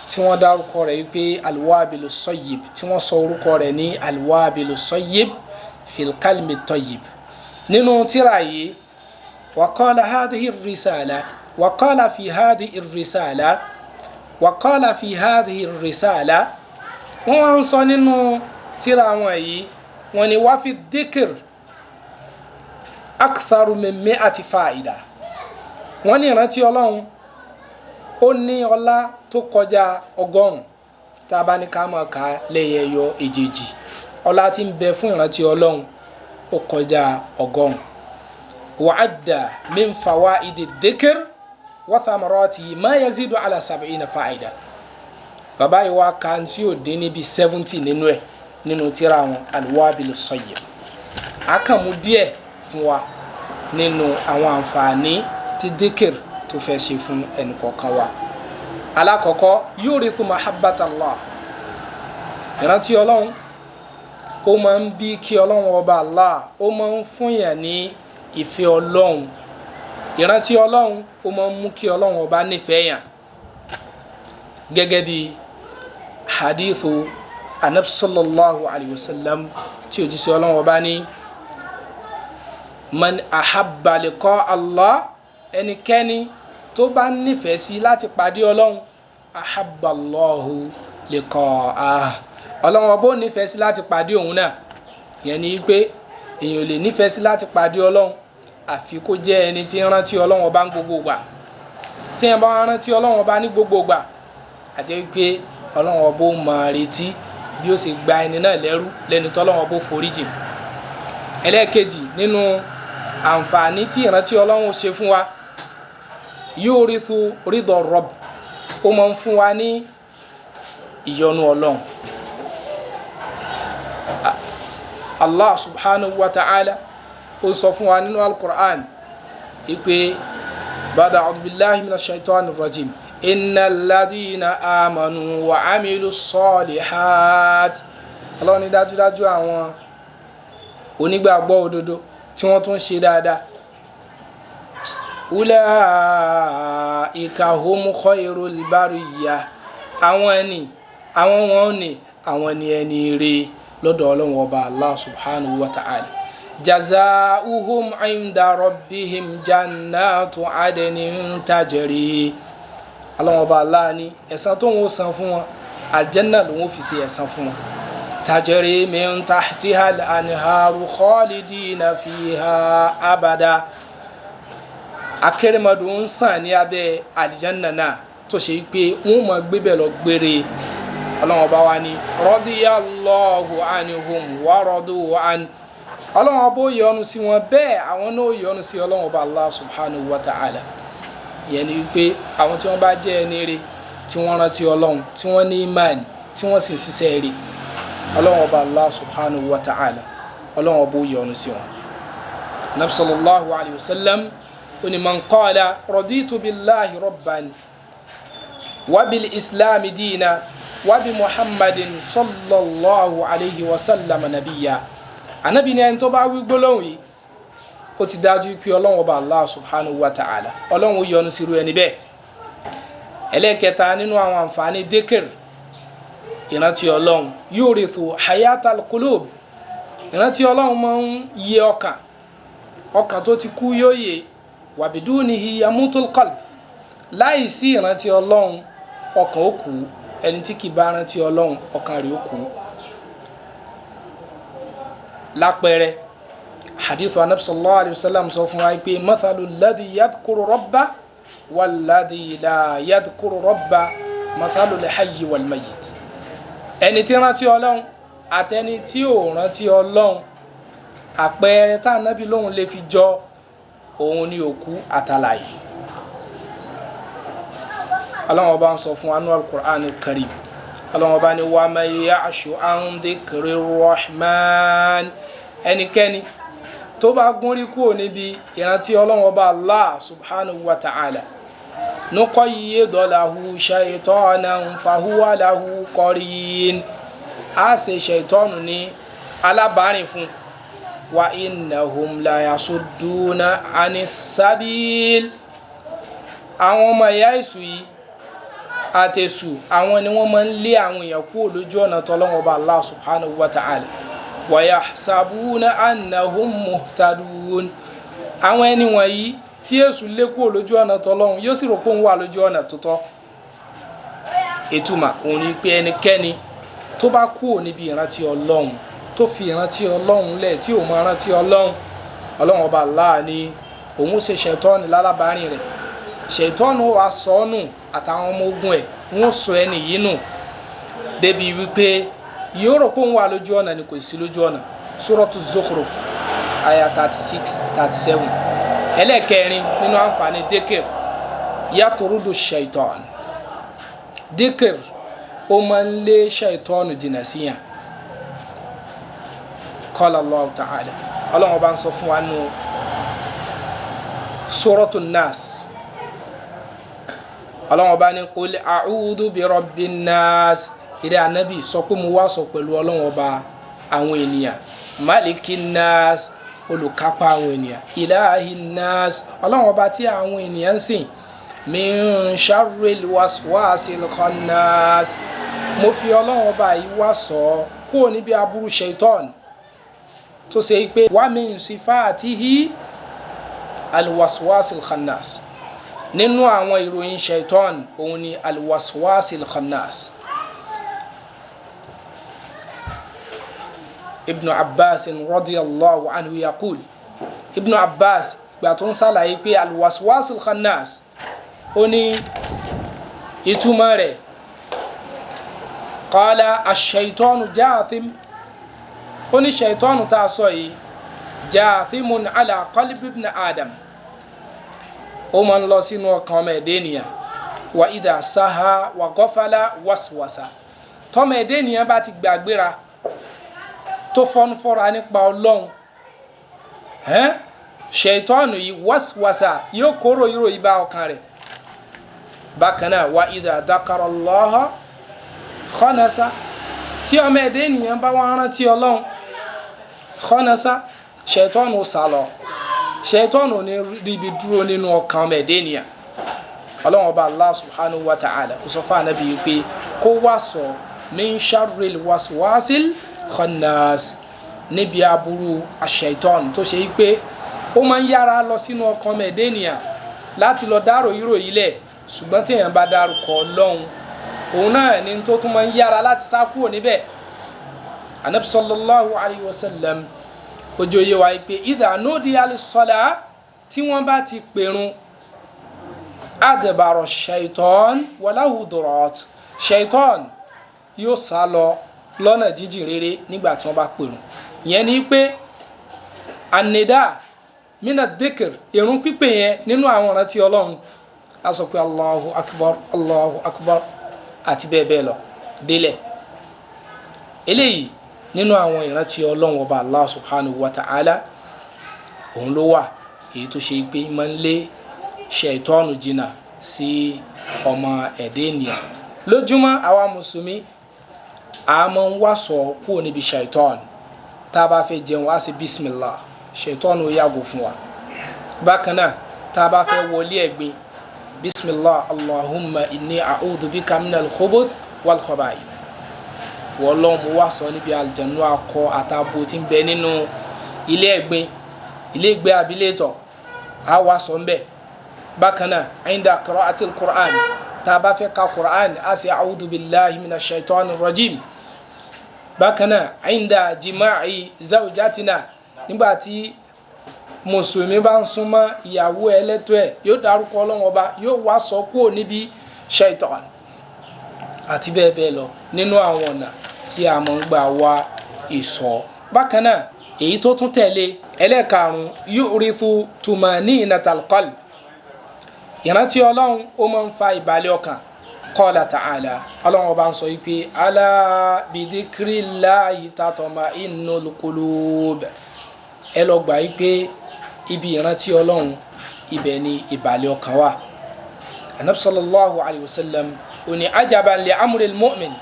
[SPEAKER 1] tí wọ́n dárúkọ rẹ̀ wípé alwabil sayyib, tí wọ́n sọ orúkọ rẹ̀ ní alwabil sayyib fil kalmi tayyib. Nínú tírà yìí, waqala hadhihi risala waqala fi hadhihi risala waqala fi hadhihi risala, wọ́n wá ń sọ nínú tírà wọn yìí, wọ́n ní wá fi dhikr aktharu min mi'ati fa'ida. Wọ́n ní ìrántí Ọlọ́run ó ní ọlá tó kọjá 100, tá a bá ní ká máa kà á lẹ́yẹyọ èjèèjì. Ọlá tí ń bẹ fún ìrántí Ọlọ́run ó kọjá 100. Wa'adda min fawaidi dhikr wa thamarati ma yazidu ala 70 fa'ida. Bàbá yìí wá ka tí ò dín níbi 70 nínú ẹ̀ nínú tírà wọn Al-Wabil Sayyib. Àkànmú díẹ̀ fún wa nínú àwọn àǹfààní tí dhikr tó fẹ́ ṣe fún ẹnìkọ̀ọ̀kan wa. Alákọ̀ọ́kọ́, yurithu mahabbatallah. Ìrántí Ọlọ́run ó máa ń bí kí Ọlọ́run ọba Allah, ó máa ń fún yàn ní ìfẹ́ Ọlọ́run. Ìrántí Ọlọ́run ó máa ń mú kí Ọlọ́run ọba nífẹ̀ẹ́ yàn, gẹ́gẹ́ bí hadithu anabi sallallahu alayhi wa sallam tí òjíṣẹ́ Ọlọ́run ọba ní man ahabba liqa Allah, ẹnikẹ́ni tó bá nífẹ̀ẹ́ sí láti pàdé Ọlọ́run, ahabba Allahu liqa'ah, Ọlọ́run ọba ó nífẹ̀ẹ́ sí láti pàdé òun náà. Ìyẹn ni pé èèyàn ò lè nífẹ̀ẹ́ sí láti pàdé Ọlọ́run àfi kó jẹ́ ẹni tí ń rántí Ọlọ́run ọba ní gbogbo ìgbà. Tí ẹ bá rántí Ọlọ́run ọba ní gbogbo ìgbà, àjẹ́ pé Ọlọ́run ọba ó máa retí bí ó ṣe gba ẹni náà lẹ́rú lẹ́ni tó Ọlọ́run ọba ó foríjì. Ẹlẹ́ẹ̀kejì nínú àǹfààní tí ìrántí Ọlọ́run ṣe fún wa, yurithu ridha rabb, ó máa ń fún wa ní ìyọ́nú Ọlọ́run. Allah subhanahu wa ta'ala ó sọ fún wa nínú al-Qur'an ipe bada a'udhu billahi minash shaitanir rajim, innal ladhina amanu wa amilu salihat. Ọlọ́run ní dájúdájú àwọn onígbàgbọ́ òdodo tí wọ́n tún ṣe dáadáa, ulaika hum khairul bariyya, àwọn ẹni àwọn wọn ni àwọn ni ẹni rè lọ́dọ̀ Ọlọ́run ọba Allah subhanahu wa ta'ala. Jazauhum inda rabbihim jannatu adnin tajri. Ọlọ́run ọba Allah ní ẹ̀san tó ń san fún wọn, aljanna ló ń fi ṣe ẹ̀san fún wọn. Tajri min tahtiha al-anharu khalidina fiha abada. Akérèmọdò ń sàn ní abẹ́ aljanna náà tó ṣe pé wọ́n máa gbébẹ̀ lọ gbére. Ọlọ́run ọba wa ní radiyallahu anhum wa radu an. Ọlọ́run ọba ó yọ́nú sí wọn, bẹ́ẹ̀ àwọn náà ó yọ́nú sí Ọlọ́run ọba Allah subhanahu wa ta'ala. Ìyẹn ni wípé àwọn tí wọ́n bá jẹ́ ẹni rere, tí wọ́n rántí Ọlọ́run, tí wọ́n ní imán, tí wọ́n sì ń ṣiṣẹ́ rere, Ọlọ́run ọba Allah subhanahu wa ta'ala, Ọlọ́run ọba ó yọ́nú sí wọn. Nabi sallallahu alayhi wa sallam ó ní man qala raditu billahi rabban wa bil islami dina wa bi muhammadin sallallahu alayhi wa sallam nabiyya. Ànábì ní ẹni tó bá wí gbólóhùn yìí, ó ti dájú pé Ọlọ́run ọba Allah subhanahu wa ta'ala, Ọlọ́run ó yọ́nú sírú ẹni bẹ́ẹ̀. Ẹlẹ́kẹta nínú àwọn àǹfààní dhikr, ìrántí Ọlọ́run, yurithu hayatal qulub. Ìrántí Ọlọ́run máa ń yẹ ọkàn, ọkàn tó ti kú yóò yè. Wa bidunihi yamutul qalb, láì sí ìrántí Ọlọ́run ọkàn ó kú. Ẹni tí kì bá rántí Ọlọ́run ọkàn rẹ̀ ó kú. Lápẹẹrẹ hadithu anabi sallallahu alayhi wa sallam sọ fún wa pé mathalu alladhi yadhkuru rabba walladhi la yadhkuru rabba mathalu alhayyi wal mayyit. Ẹni tí rántí Ọlọ́run àtẹni tí ò rántí Ọlọ́run, àpẹẹrẹ tá ànábì lóhun lè fi jọ òun ni òkú àtàlàyé. Ọlọ́run ọba ń sọ fún wa nínú al-Qur'an al-Karim, Ọlọ́run ọba ní wa man ya'shu an dhikri rahman, ẹnikẹ́ni tó bá gúnrí kúrò níbi ìrántí Ọlọ́run ọba Allah subhanahu wa ta'ala, nuqayyid lahu shaytanan fahuwa lahu qarin, a ṣe ṣaitọ́nù ní alábàárìn fún. Wa innahum la yasudduna anis sabil, àwọn ọmọ ìyá èṣù yìí àtẹ̀sù àwọn ni wọ́n máa ń lé àwọn èèyàn kúrò lójú ọ̀nà tọ́lọ́run ọba Allah subhanahu wa ta'ala. Wa yahsabuna annahum muhtadun, àwọn ẹni wọ̀nyí tí èṣù lé kúrò lójú ọ̀nà tọ́lọ́run yóò sì rò pé òun wà lójú ọ̀nà tó tọ́. Ìtumọ̀ òun ni pé ẹnikẹ́ni tó bá kúrò níbi ìrántí Ọlọ́run, tó fi ìrántí Ọlọ́run lẹ̀, tí ò mọ ìrántí Ọlọ́run, Ọlọ́run ọba Allah ni òun ó ṣe ṣẹ̀tọ́ọ̀nù lálábàárìn rẹ̀. Ṣẹ̀tọ́ọ̀nù wa sọ ọ́ nù àtàwọn ọmọ ogun ẹ̀ wọ́n sọ ẹni yìí nù débi wípé yóò rò pé òun wà lójú ọ̀nà ni kò sí lójú ọ̀nà. Suratu Zukhruf aya 36 37. Ẹlẹ́ẹ̀kẹrin nínú àǹfààní dhikr, yatrudu shaitan. Dhikr ó máa ń lé ṣàìtọ́nù jìnnà síyàn. Qala Allahu ta'ala, Ọlọ́run bá ń sọ fún wa nù Suratu Nas, Ọlọ́run bá ní qul a'udhu bi rabbin nas, ìrẹ́ ànábì sọ pé mo wá sọ pẹ̀lú Ọlọ́run ọba àwọn ènìyàn, malikin nas, olùkápá àwọn ènìyàn, ilahin nas, Ọlọ́run ọba tí àwọn ènìyàn ń sìn, min sharril waswasil khannas, mo fi Ọlọ́run ọba yìí wá sọ kúrò níbi aburú shaitan tó ṣe pé wa min sifatihi alwaswasil khannas, nínú àwọn ìròyìn shaitan òun ni alwaswasil khannas. Ibn Abbas radiyallahu anhu yaqul, Ibn Abbas gbà tó ń sàlàyé pé alwaswasil khannas, ó ní ìtumọ̀ rẹ̀ qala ash-shaytanu jathim, ó ní ṣaitọ́nù tá a sọ yìí jathimun ala qalbi ibn Adam, ó máa ń lọ sínú ọkàn ọmọ ẹ̀dẹ́ ènìyàn, wa idha saha wa ghafala waswasa, tọmọ ẹ̀dẹ́ ènìyàn bá ti gbàgbéra tó fọ́nú fọ́ra nípa Ọlọ́run, ṣaitọ́nù yìí waswasa yóò kóró ìròyìn bá ọkàn rẹ̀. Bákan náà wa idha dhakara Allaha khanasa, tí ọmọ ẹ̀dẹ́ ènìyàn bá wá rántí Ọlọ́run, khanasa, ṣẹ̀tọ́nù sálọ, ṣẹ̀tọ́nù ní ríbi dúró nínú ọkàn ọmọ ẹ̀dẹ́ ènìyàn. Ọlọ́run ọba Allah subhanahu wa ta'ala ó sọ fún ànábì yìí pé kó wá sọ min sharril waswasil khannas, níbi aburú aṣẹ̀tọ́nù tó ṣe pé ó máa ń yára lọ sínú ọkàn ọmọ ẹ̀dẹ́ ènìyàn láti lọ dárò ìròyìn lẹ̀, ṣùgbọ́n tí èèyàn bá dárúkọ Ọlọ́run òun náà ni tó tún máa ń yára láti sá kúrò níbẹ̀. Anabi sallallahu alayhi wa sallam ojú oyè wa pé idha nudiya lis-salah, tí wọ́n bá ti pèrun, adbara shaitan wa lahu durat, shaitan yóò sá lọ lọ́nà jíjìn rere nígbà tí wọ́n bá pèrun. Ìyẹn ni pé anida mina dhikr, ìrun pípè yẹn nínú àwọn ìrántí Ọlọ́run, a sọ pé Allahu akbar Allahu akbar àti bẹ́ẹ̀ bẹ́ẹ̀ lọ délẹ̀. Eléyìí nínú àwọn ìrántí Ọlọ́run ọba Allah subhanahu wa ta'ala òun ló wà, èyí tó ṣe pé máa ń lé ṣẹ̀tọ́nù jìnnà sí ọmọ ẹ̀dẹ́ ènìyàn. Lójúmọ́ àwa mùsùlùmí a máa ń wá sọ kúrò níbi ṣẹ̀tọ́nù. Tá a bá fẹ́ jẹun á ṣe bismillah, ṣẹ̀tọ́nù ó yàgò fún wa. Bákan náà tá a bá fẹ́ wọlé ẹ̀gbin, bismillah allahumma inni a'udhu bika minal khubuth wal khaba'ith, wọ́n lọ́n mo wá sọ níbi àlùjànnú akọ àtàbò tí ń bẹ nínú ilé ẹ̀gbin, ilé ìgbé abilétọ̀. A wá sọ ń bẹ̀. Bákan náà, inda qira'atil Qur'an, tá a bá fẹ́ ka Qur'an, a sì a'udhu billahi minash shaitani rajim. Bákan náà, inda jima'i zawjatina, nígbà tí mùsùlùmí bá ń súnmọ́ ìyàwó ẹlẹ́tọ́ ẹ̀, yóò dárúkọ Ọlọ́run Ọba, yóò wá sọ kúrò níbi shaitan àti bẹ́ẹ̀ bẹ́ẹ̀ lọ nínú àwọn ọ̀nà tí a máa ń gbà wá ìsọ. Bákan náà, èyí tó tún tẹ̀lé ẹlẹ́ẹ̀karùn-ún, yu'rithu tumaninatal qalb, ìrántí Ọlọ́run ó máa ń fa ìbàlẹ̀ ọkàn. Qala ta'ala, Ọlọ́run Ọba ń sọ yìí pé ala bidhikrillahi tatma'innul qulub. Ẹ lọ gbà yìí pé ibi ìrántí Ọlọ́run ibẹ̀ ni ìbàlẹ̀ ọkàn wà. Anabi sallallahu alayhi wa sallam ó ní ajaban li amril mu'min,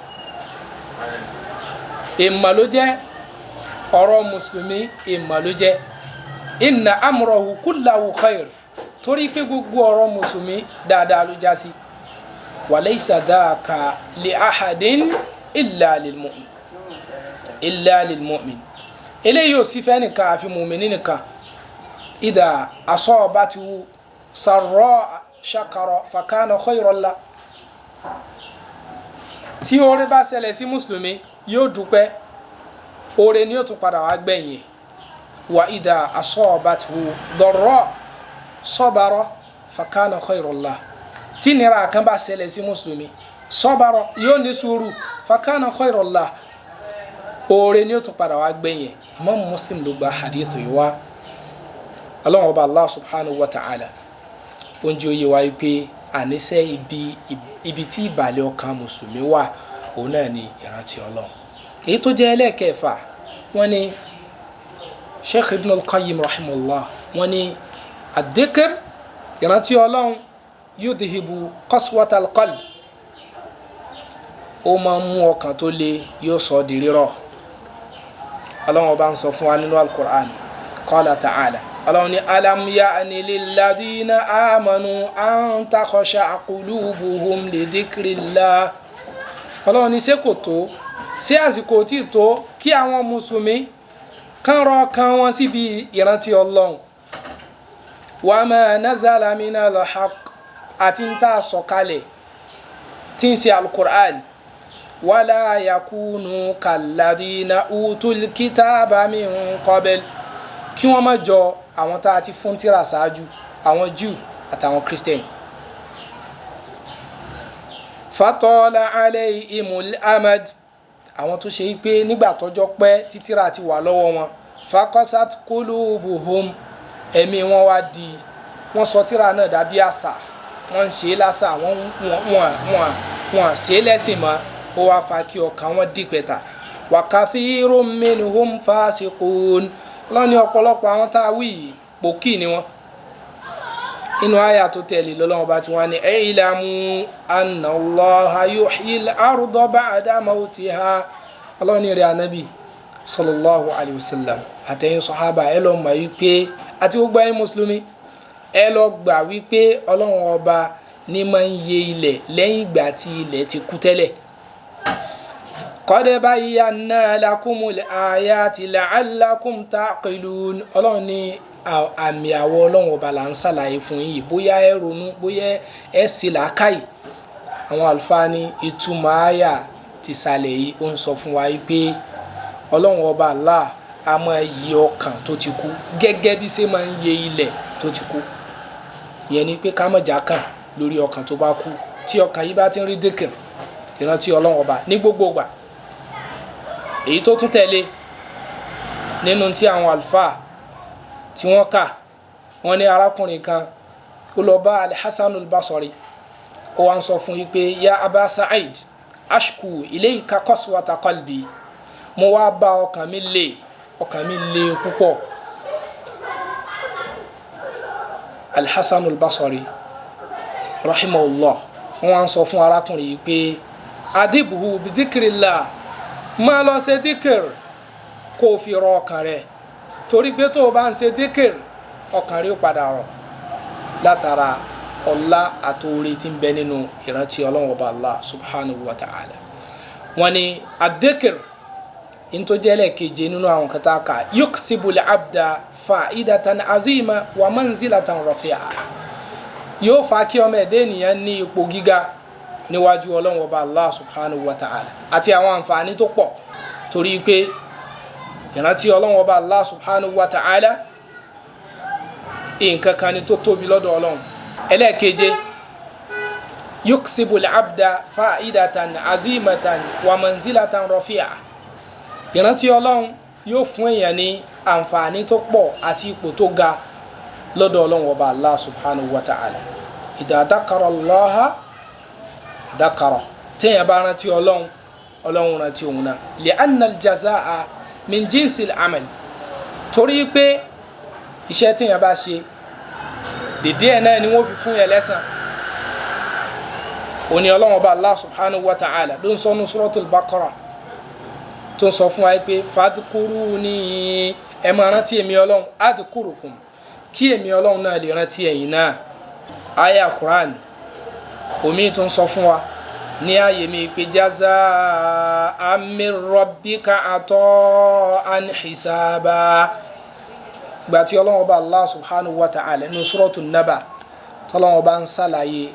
[SPEAKER 1] ìmọ̀ ló jẹ́ ọ̀rọ̀ mùsùlùmí, ìmọ̀ ló jẹ́ inna amrahu kullahu khair, torí pé gbogbo ọ̀rọ̀ mùsùlùmí dáadáa ló já sí. Wa laysa dhaka li ahadin illa lil mu'min, illa lil mu'min. Eléyìí ò sí fẹ́ nìkan àfi mùmíní nìkan. Idha asabatu sarra shakara fakana khayran la. Tí oore bá ṣẹlẹ̀ sí mùsùlùmí, yóò dúpẹ́, oore ni yóò tún padà wá gbẹ̀yìn. Wa idha asabatu darra sabara fakana khayran la. Tí nira kan bá ṣẹlẹ̀ sí mùsùlùmí, sabara, yóò ní sùúrù, fakana khayran la, oore ni yóò tún padà wá gbẹ̀yìn. Imam Muslim ló gba hadith yìí wá. Ọlọ́run Ọba Allah subhanahu wa ta'ala oúnjẹ oyè wa pé àníṣe ibi tí ìbàlẹ̀ ọkàn mùsùlùmí wà, òun náà ni ìrántí Ọlọ́run. Èyí tó jẹ́ ẹlẹ́ẹ̀kẹfà, wọ́n ní Sheikh Ibn al-Qayyim rahimahullah, wọ́n ní ad-dhikr, ìrántí Ọlọ́run, yudhibu qaswatal qalb, ó máa ń mú ọkàn tó le yóò sọ di rírọ̀. Ọlọ́run Ọba ń sọ fún wa nínú al-Qur'an, qala ta'ala, Ọlọ́run ní alam ya'ni lilladhina amanu an takhsha'a qulubuhum li dhikrillah. Ọlọ́run ní ṣé kò tó, ṣé àsìkò tí tó kí àwọn mùsùlùmí kán rọ ọkàn wọn síbi ìrántí Ọlọ́run. Wa ma nazala minal haqq, àti ń tà sọ̀kalẹ̀ tí ń ṣe al-Qur'an. Wala yakunu kalladhina utul kitaba min qabl, kí wọ́n má jọ àwọn tá a ti fún tírà ṣáájú, àwọn Jew àtàwọn Christian. Fatọ́lá alayhimul amad, àwọn tó ṣe pé nígbà tọ́jọ́ pẹ́ tí tírà ti wà lọ́wọ́ wọn, fakọ́sát kulubuhum, ẹ̀mí wọn wá di, wọ́n sọ tírà náà dàbí àṣà, wọ́n ń ṣe é lásà, wọ́n ṣe é lẹ́sìn mọ́, ó wá fa kí ọkàn wọn dì pẹ̀tà. Wa kathirun minhum fasiqun, lọ́ni ọ̀pọ̀lọpọ̀ àwọn tá a wí yìí pòkì ni wọ́n. Inú àyà tó tẹ̀lé lọ́lọ́wọ́ bá ti wá ní i'lamu anna Allaha yuhyil arda ba'da mawtiha. Ọlọ́ni rẹ̀ anabi sallallahu alayhi wa sallam àtẹ̀yìn sọ̀hábà, ẹ lọ mọ̀ wípé àti gbogbo ẹ̀yin mùsùlùmí, ẹ lọ gbà wípé Ọlọ́run Ọba ní máa ń yẹ ilẹ̀ lẹ́yìn ìgbà tí ilẹ̀ ti kú tẹ́lẹ̀. Qad bayyana lakumul ayati la'allakum ta'qilun. Ọlọ́run ní àmì àwọ̀ Ọlọ́run Ọba là ń ṣàlàyé fún yìí, bóyá ẹ ronú, bóyá ẹ sì làákàyè. Àwọn àlùfáà ní ìtumọ̀ àyà ti sàlẹ̀ yìí, ó ń sọ fún wa pé Ọlọ́run Ọba Allah a máa yẹ ọkàn tó ti kú gẹ́gẹ́ bí ṣe máa ń yẹ ilẹ̀ tó ti kú. Ìyẹn ni pé ká má jà kàn lórí ọkàn tó bá kú. Tí ọkàn yìí bá ti ń rí dhikr, ìrántí Ọlọ́run Ọba ní gbogbo ìgbà. Èyí tó tún tẹ̀lé nínú tí àwọn àlùfáà tí wọ́n kà, wọ́n ní arákùnrin kan ó lọ bá Al-Hasan al-Basri, ó wá ń sọ fún yìí pé ya Aba Sa'id, ashku ilayka qaswata qalbi, mo wá bá ọkàn mi le, ọkàn mi le púpọ̀. Al-Hasan al-Basri rahimahullah, wọ́n wá ń sọ fún arákùnrin yìí pé adibhu bidhikrillah, máa lọ ṣe dhikr kó o fi rọ ọkàn rẹ, torí pé tó o bá ń ṣe dhikr ọkàn rẹ ó padà rọ̀ látara ọlá àtòrí tí ń bẹ nínú ìrántí Ọlọ́run Ọba Allah subhanahu wa ta'ala. Wọ́n ní adhikr Ntọ́jẹ́lẹ̀ keje nínú àwọn kata ka yuksibul abda fa'idatan azima wa manzilatan rafi'a, yóò fa kí ọmọ ẹ̀dẹ́ ènìyàn ní ipò gíga níwájú Ọlọ́run Ọba Allah subhanahu wa ta'ala àti àwọn àǹfààní tó pọ̀, torí pé ìrántí Ọlọ́run Ọba Allah subhanahu wa ta'ala nǹkan kan ni tó tóbi lọ́dọ̀ Ọlọ́run. Ẹlẹ́ẹ̀keje, yuksibul abda fa'idatan azimatan wa manzilatan rafi'a, ìrántí Ọlọ́run yóò fún èèyàn ní àǹfààní tó pọ̀ àti ipò tó ga lọ́dọ̀ Ọlọ́run Ọba Allah subhanahu wa ta'ala. Idha dhakara Allaha dhakara, téèyàn bá rántí Ọlọ́run, Ọlọ́run rántí òun náà. Li'anna al-jazaa min jinsil amal, torí pé iṣẹ́ téèyàn bá ṣe dédé ẹ̀ náà ni wọ́n fi fún yẹn lẹ́san. Òní Ọlọ́run Ọba Allah subhanahu wa ta'ala ló ń sọ ní Suratul Baqara, tó ń sọ fún wa pé fadhkuruni, ẹ máa rántí èmi Ọlọ́run, adhkurukum, kí èmi Ọlọ́run náà lè rántí ẹ̀yin náà. Aya Quran omi tó ń sọ fún wa ní ààyè mi pé jaza'an min rabbika ata'an hisaba. Ìgbà tí Ọlọ́run Ọba Allah subhanahu wa ta'ala ní Suratul Naba, tọ́lọ́run Ọba ń ṣàlàyé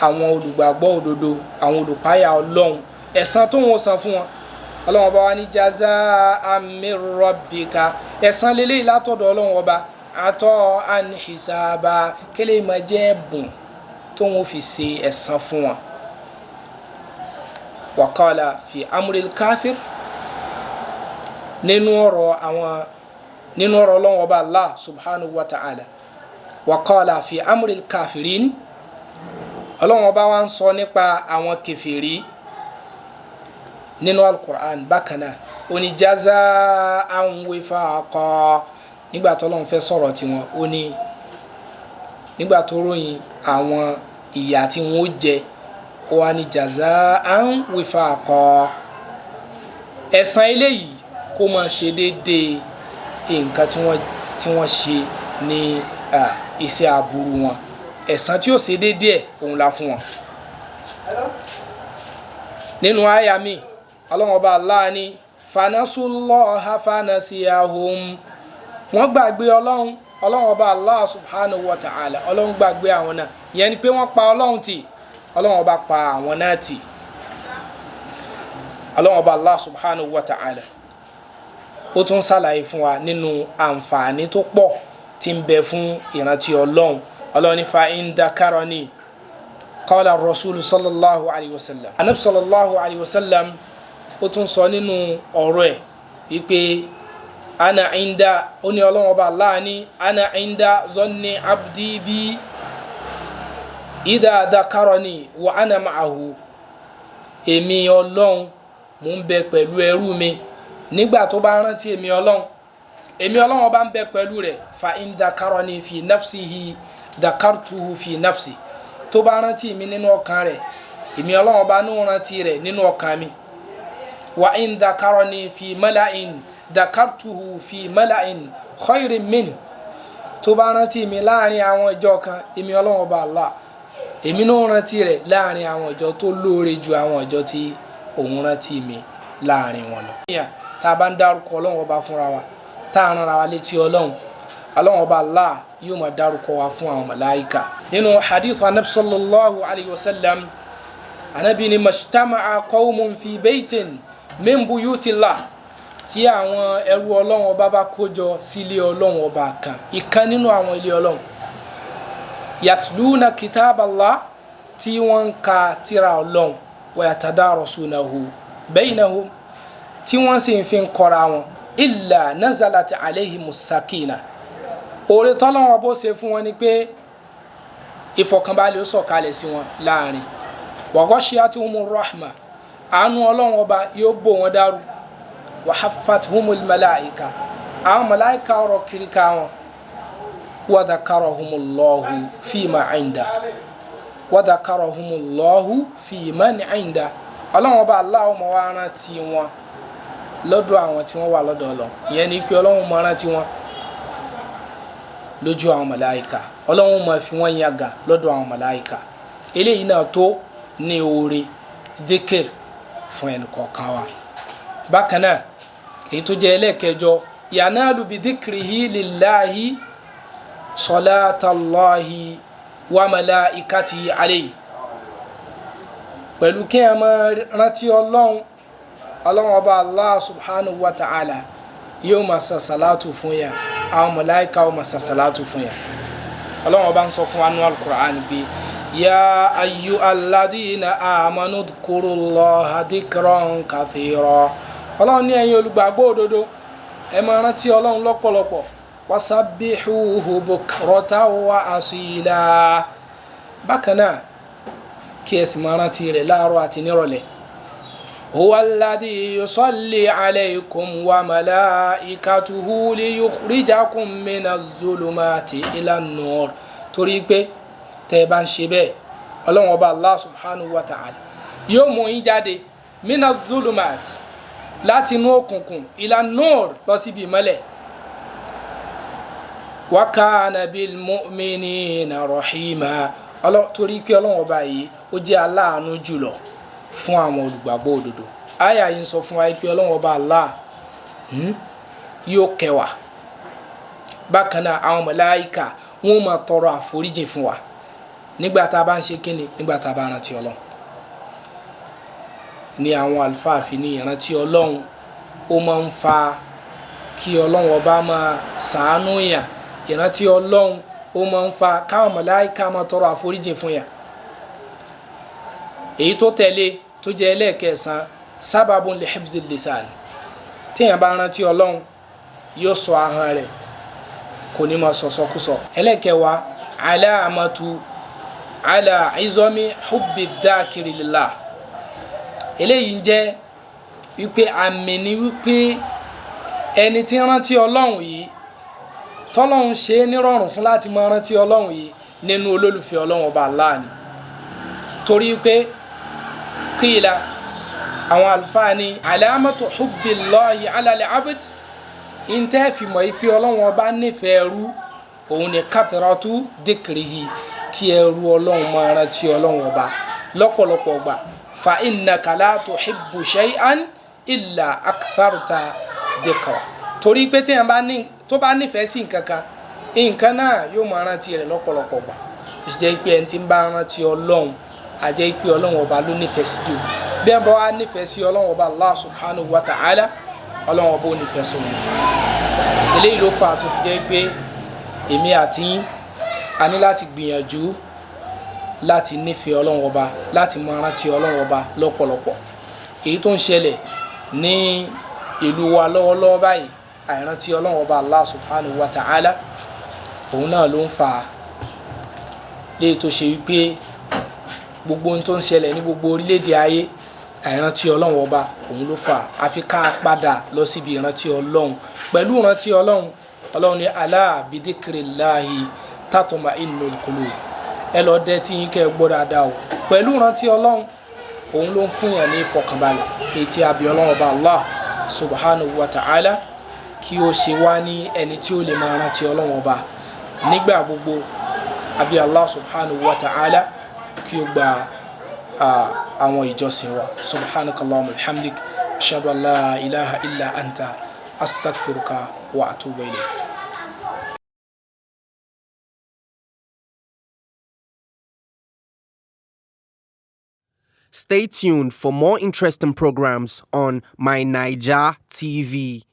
[SPEAKER 1] àwọn olùgbàgbọ́ òdodo, àwọn olùpáyà Ọlọ́run, ẹ̀san tó ń san fún wọn, Ọlọ́run Ọba wa ní jaza'an min rabbika, ẹ̀san lélẹ́yìí látọ̀dọ̀ Ọlọ́run Ọba, ata'an hisaba, kélé máa jẹ́ ẹ̀bùn tó ń fi ṣe ẹ̀san fún wọn. Wa qala fi amril káfír, nínú ọ̀rọ̀ àwọn, nínú ọ̀rọ̀ Ọlọ́run Ọba Allah subhanahu wa ta'ala, wa qala fi amril káfírin, Ọlọ́run Ọba wa ń sọ nípa àwọn kèfèrí nínú al-Qur'an bákan náà, ó ní jaza'an wifaqa. Nígbà tó Ọlọ́run fẹ́ sọ̀rọ̀ tiwọn, ó ní nígbà tó ròyìn àwọn ìyà tí wọ́n ó jẹ, ó wá ní jaza'an wifaqa, ẹ̀san eléyìí kó máa ṣe déédéé nǹkan tí wọ́n ṣe ní iṣẹ́ aburú wọn, ẹ̀san tí ó ṣe déédéé ẹ̀ òun la fún wọn. Nínú àyà mi, Ọlọ́run Ọba Allah ní fanasullaha fanasiyahum, wọ́n gbàgbé Ọlọ́run, Ọlọ́run Ọba Allah subhanahu wa ta'ala, Ọlọ́run gbàgbé àwọn náà, ìyẹn ni pé wọ́n pa Ọlọ́run tì, Ọlọ́run Ọba pa àwọn náà tì. Ọlọ́run Ọba Allah subhanahu wa ta'ala ó tún ṣàlàyé fún wa nínú àǹfààní tó pọ̀ tí ń bẹ fún ìrántí Ọlọ́run. Ọlọ́run ní fa in dhakarani, qala rasulu sallallahu alayhi wa sallam, anabi sallallahu alayhi wa sallam ó tún sọ nínú ọ̀rọ̀ ẹ̀ wípé ana inda, ó ní Ọlọ́run Ọba Allah ní ana inda zonni abdi bi idha dhakarani wa ana ma'ahu, èmi Ọlọ́run mò ń bẹ pẹ̀lú ẹrú mi nígbà tó bá rántí èmi Ọlọ́run, èmi Ọlọ́run Ọba ń bẹ pẹ̀lú rẹ̀. Fa in dhakarani fi nafsihi dhakartuhu fi nafsi, tó bá rántí mi nínú ọkàn rẹ̀, èmi Ọlọ́run Ọba ní rántí rẹ̀ nínú ọkàn mi. Wa in dhakarani fi mala'in dhakartuhu fi mala'in khairin min, tó bá rántí mi láàrin àwọn ìjọ kan, èmi Ọlọ́run Ọba Allah èmi náà rántí rẹ̀ láàrin àwọn ìjọ tó lóore ju àwọn ìjọ tí òun rántí mi láàrin wọn lọ. Tá a bá ń dárúkọ Ọlọ́run Ọba fúnra wa, tá a ránra wa létí Ọlọ́run, Ọlọ́run Ọba Allah yóò máa dárúkọ wa fún àwọn màláíkà. Nínú hadith anabi sallallahu alayhi wa sallam, anabi ni majtama'a qawmun fi baytin min buyutillah, tí àwọn ẹrú Ọlọ́run Ọba bá kójọ sílé Ọlọ́run Ọba kan, ìkan nínú àwọn ilé Ọlọ́run, yatluna kitaballah, tí wọ́n ń ka tírà Ọlọ́run, wa yatadarasunahu baynahum, tí wọ́n sì ń fi ń kọ́ra wọn, illa nazalat alayhimus sakina, oore tọ́lọ́wọ́n bó ṣe fún wọn ni pé ìfọ̀kànbalẹ̀ ó sọ̀kalẹ̀ sí wọn láàrin, wa ghashiyatuhumur rahma, àánú Ọlọ́run Ọba yóò bò wọn dàrú, wa haffathumul malaika, àwọn màláìka ọ̀rọ̀ kiri ká wọn, wa dhakarahumullahu fima inda, wa dhakarahumullahu fi man inda, Ọlọ́run Ọba Allah máa wá rántí wọn lọ́dọ̀ àwọn tí wọ́n wà lọ́dọ̀ Ọlọ́run. Ìyẹn ni pé Ọlọ́run máa rántí wọn lójú àwọn màláìka, Ọlọ́run máa fi wọ́n yàgà lọ́dọ̀ àwọn màláìka. Eléyìí náà tó ní oore dhikr fún ẹnì kọ̀ọ̀kan wa. Bákan náà, Èyí tó jẹ́ ẹlẹ́ẹ̀kẹjọ, yanalu bidhikrihi lillahi salatallahi wa malaikatihi alayhi. Pẹ̀lú kí ẹ máa rántí Ọlọ́run, Ọlọ́run ọba Allah subhanahu wa ta'ala yóò máa sa salatu fún yà, àwọn màláíkà ó máa sa salatu fún yà. Ọlọ́run ọba ń sọ fún wa nínú Al-Qur'an pé ya ayyuhalladhina amanu dhkurullaha dhikran kathira. Ọlọ́run ní ẹ̀yin olùgbàgbọ́ òdodo, ẹ máa rántí Ọlọ́run lọ́pọ̀lọpọ̀, wasabbihuhu bukratan wa asila. Bákan náà kí ẹ sì máa rántí rẹ̀ láàárọ̀ àti nírọ̀lẹ́. Huwa alladhi yusalli alaykum wa malaikatuhu liyukhrijakum minaz zulumati ilan nur. Torí pé tẹ́ ẹ bá ń ṣe bẹ́ẹ̀, Ọlọ́run ọba Allah subhanahu wa ta'ala yóò mú yín jáde minaz zulumati, láti inú òkùnkùn, ilan nur, lọ síbi ìmọ́lẹ̀. Wa kana bil mu'minina rahima. Torí pé Ọlọ́run ọba yìí ó jẹ́ aláàánú jùlọ fún àwọn olùgbàgbọ́ òdodo. Àyà yìí ń sọ fún wa pé Ọlọ́run ọba Allah yóò kẹ́ wa. Bákan náà àwọn màláíkà wọn máa tọrọ àforíjì fún wa nígbà tá a bá ń ṣe kíni, nígbà tá a bá rántí Ọlọ́run. Ní àwọn àlùfáà fi ní ìrántí Ọlọ́run ó máa ń fa kí Ọlọ́run ọba máa ṣàánú yàn. Ìrántí Ọlọ́run ó máa ń fa káwọn màláíkà máa tọrọ àforíjì fún yàn. Èyí tó tẹ̀lé tó jẹ́ ẹlẹ́ẹ̀kẹsàn, sábàbùn li hifzil lisan. Téèyàn bá rántí Ọlọ́run yóò sọ ahọ́n rẹ̀, kò ní máa sọ sọkúsọ. Ẹlẹ́ẹ̀kẹwàá, alamatu ala izomi hubbi dhakiri lillah. Eléyìí ń jẹ́ wípé àmì ni wípé ẹni tí ń rántí Ọlọ́run yìí, tọ́lọ́run ṣe é nírọ̀rùn fún láti máa rántí Ọlọ́run yìí, nínú olólùfẹ́ Ọlọ́run ọba Allah ni. Torí pé kíla àwọn àlùfáà ní alamatu hubbillahi ala al-abd, ntẹ́ fi mọ̀ pé Ọlọ́run ọba nífẹ̀ẹ́ ẹrú òun ni kathratu dhikrihi, kí ẹrú Ọlọ́run máa rántí Ọlọ́run ọba lọ́pọ̀lọpọ̀ gbà. Fa innaka la tuhibbu shay'an illa aktharta dhikra. Torí pé tí yẹn bá ní tó bá nífẹ̀ẹ́ sí nǹkan kan, nǹkan náà yóò máa rántí rẹ̀ lọ́pọ̀lọpọ̀ gbà. Ó sì jẹ́ pé ẹni tí ń bá rántí Ọlọ́run, a jẹ́ pé Ọlọ́run ọba ló nífẹ̀ẹ́ sí jù. Bí ẹ bá wá nífẹ̀ẹ́ sí Ọlọ́run ọba Allah subhanahu wa ta'ala, Ọlọ́run ọba ò nífẹ̀ẹ́ sí òun. Eléyìí ló fà á tó fi jẹ́ pé èmi àti yín a ní láti gbìyànjú láti nífẹ̀ẹ́ Ọlọ́run ọba, láti máa rántí Ọlọ́run ọba lọ́pọ̀lọpọ̀. Èyí tó ń ṣẹlẹ̀ ní ìlú wa lọ́wọ́lọ́wọ́ báyìí, àìrántí Ọlọ́run ọba Allah subhanahu wa ta'ala, òun náà ló ń fà á. Léyìí tó ṣe wípé gbogbo ohun tó ń ṣẹlẹ̀ ní gbogbo orílẹ̀-èdè ayé, àìrántí Ọlọ́run ọba òun ló fà á. Àfi ká padà lọ síbi ìrántí Ọlọ́run. Pẹ̀lú ìrántí Ọlọ́run, Ọlọ́run ní ala bidhikrillahi tatma'innul qulub. Ẹ lọ dẹ́ tí yín kẹ́ ẹ gbọ́ dáadáa o. Pẹ̀lú ìrántí Ọlọ́run òun ló ń fún yàn ní ìfọkànbalẹ̀. Èyí tí a bí Ọlọ́run ọba Allah subhanahu wa ta'ala kí ó ṣe wá ní ẹni tí ó lè máa rántí Ọlọ́run ọba nígbà gbogbo. Àbí Allah subhanahu wa ta'ala kí ó gba àwọn ìjọsìn wa. Subhanakallahumma wa bihamdik, ashhadu an la ilaha illa anta, astaghfiruka wa atubu ilayk.
[SPEAKER 2] Stay tuned for more interesting programs on My Naija TV.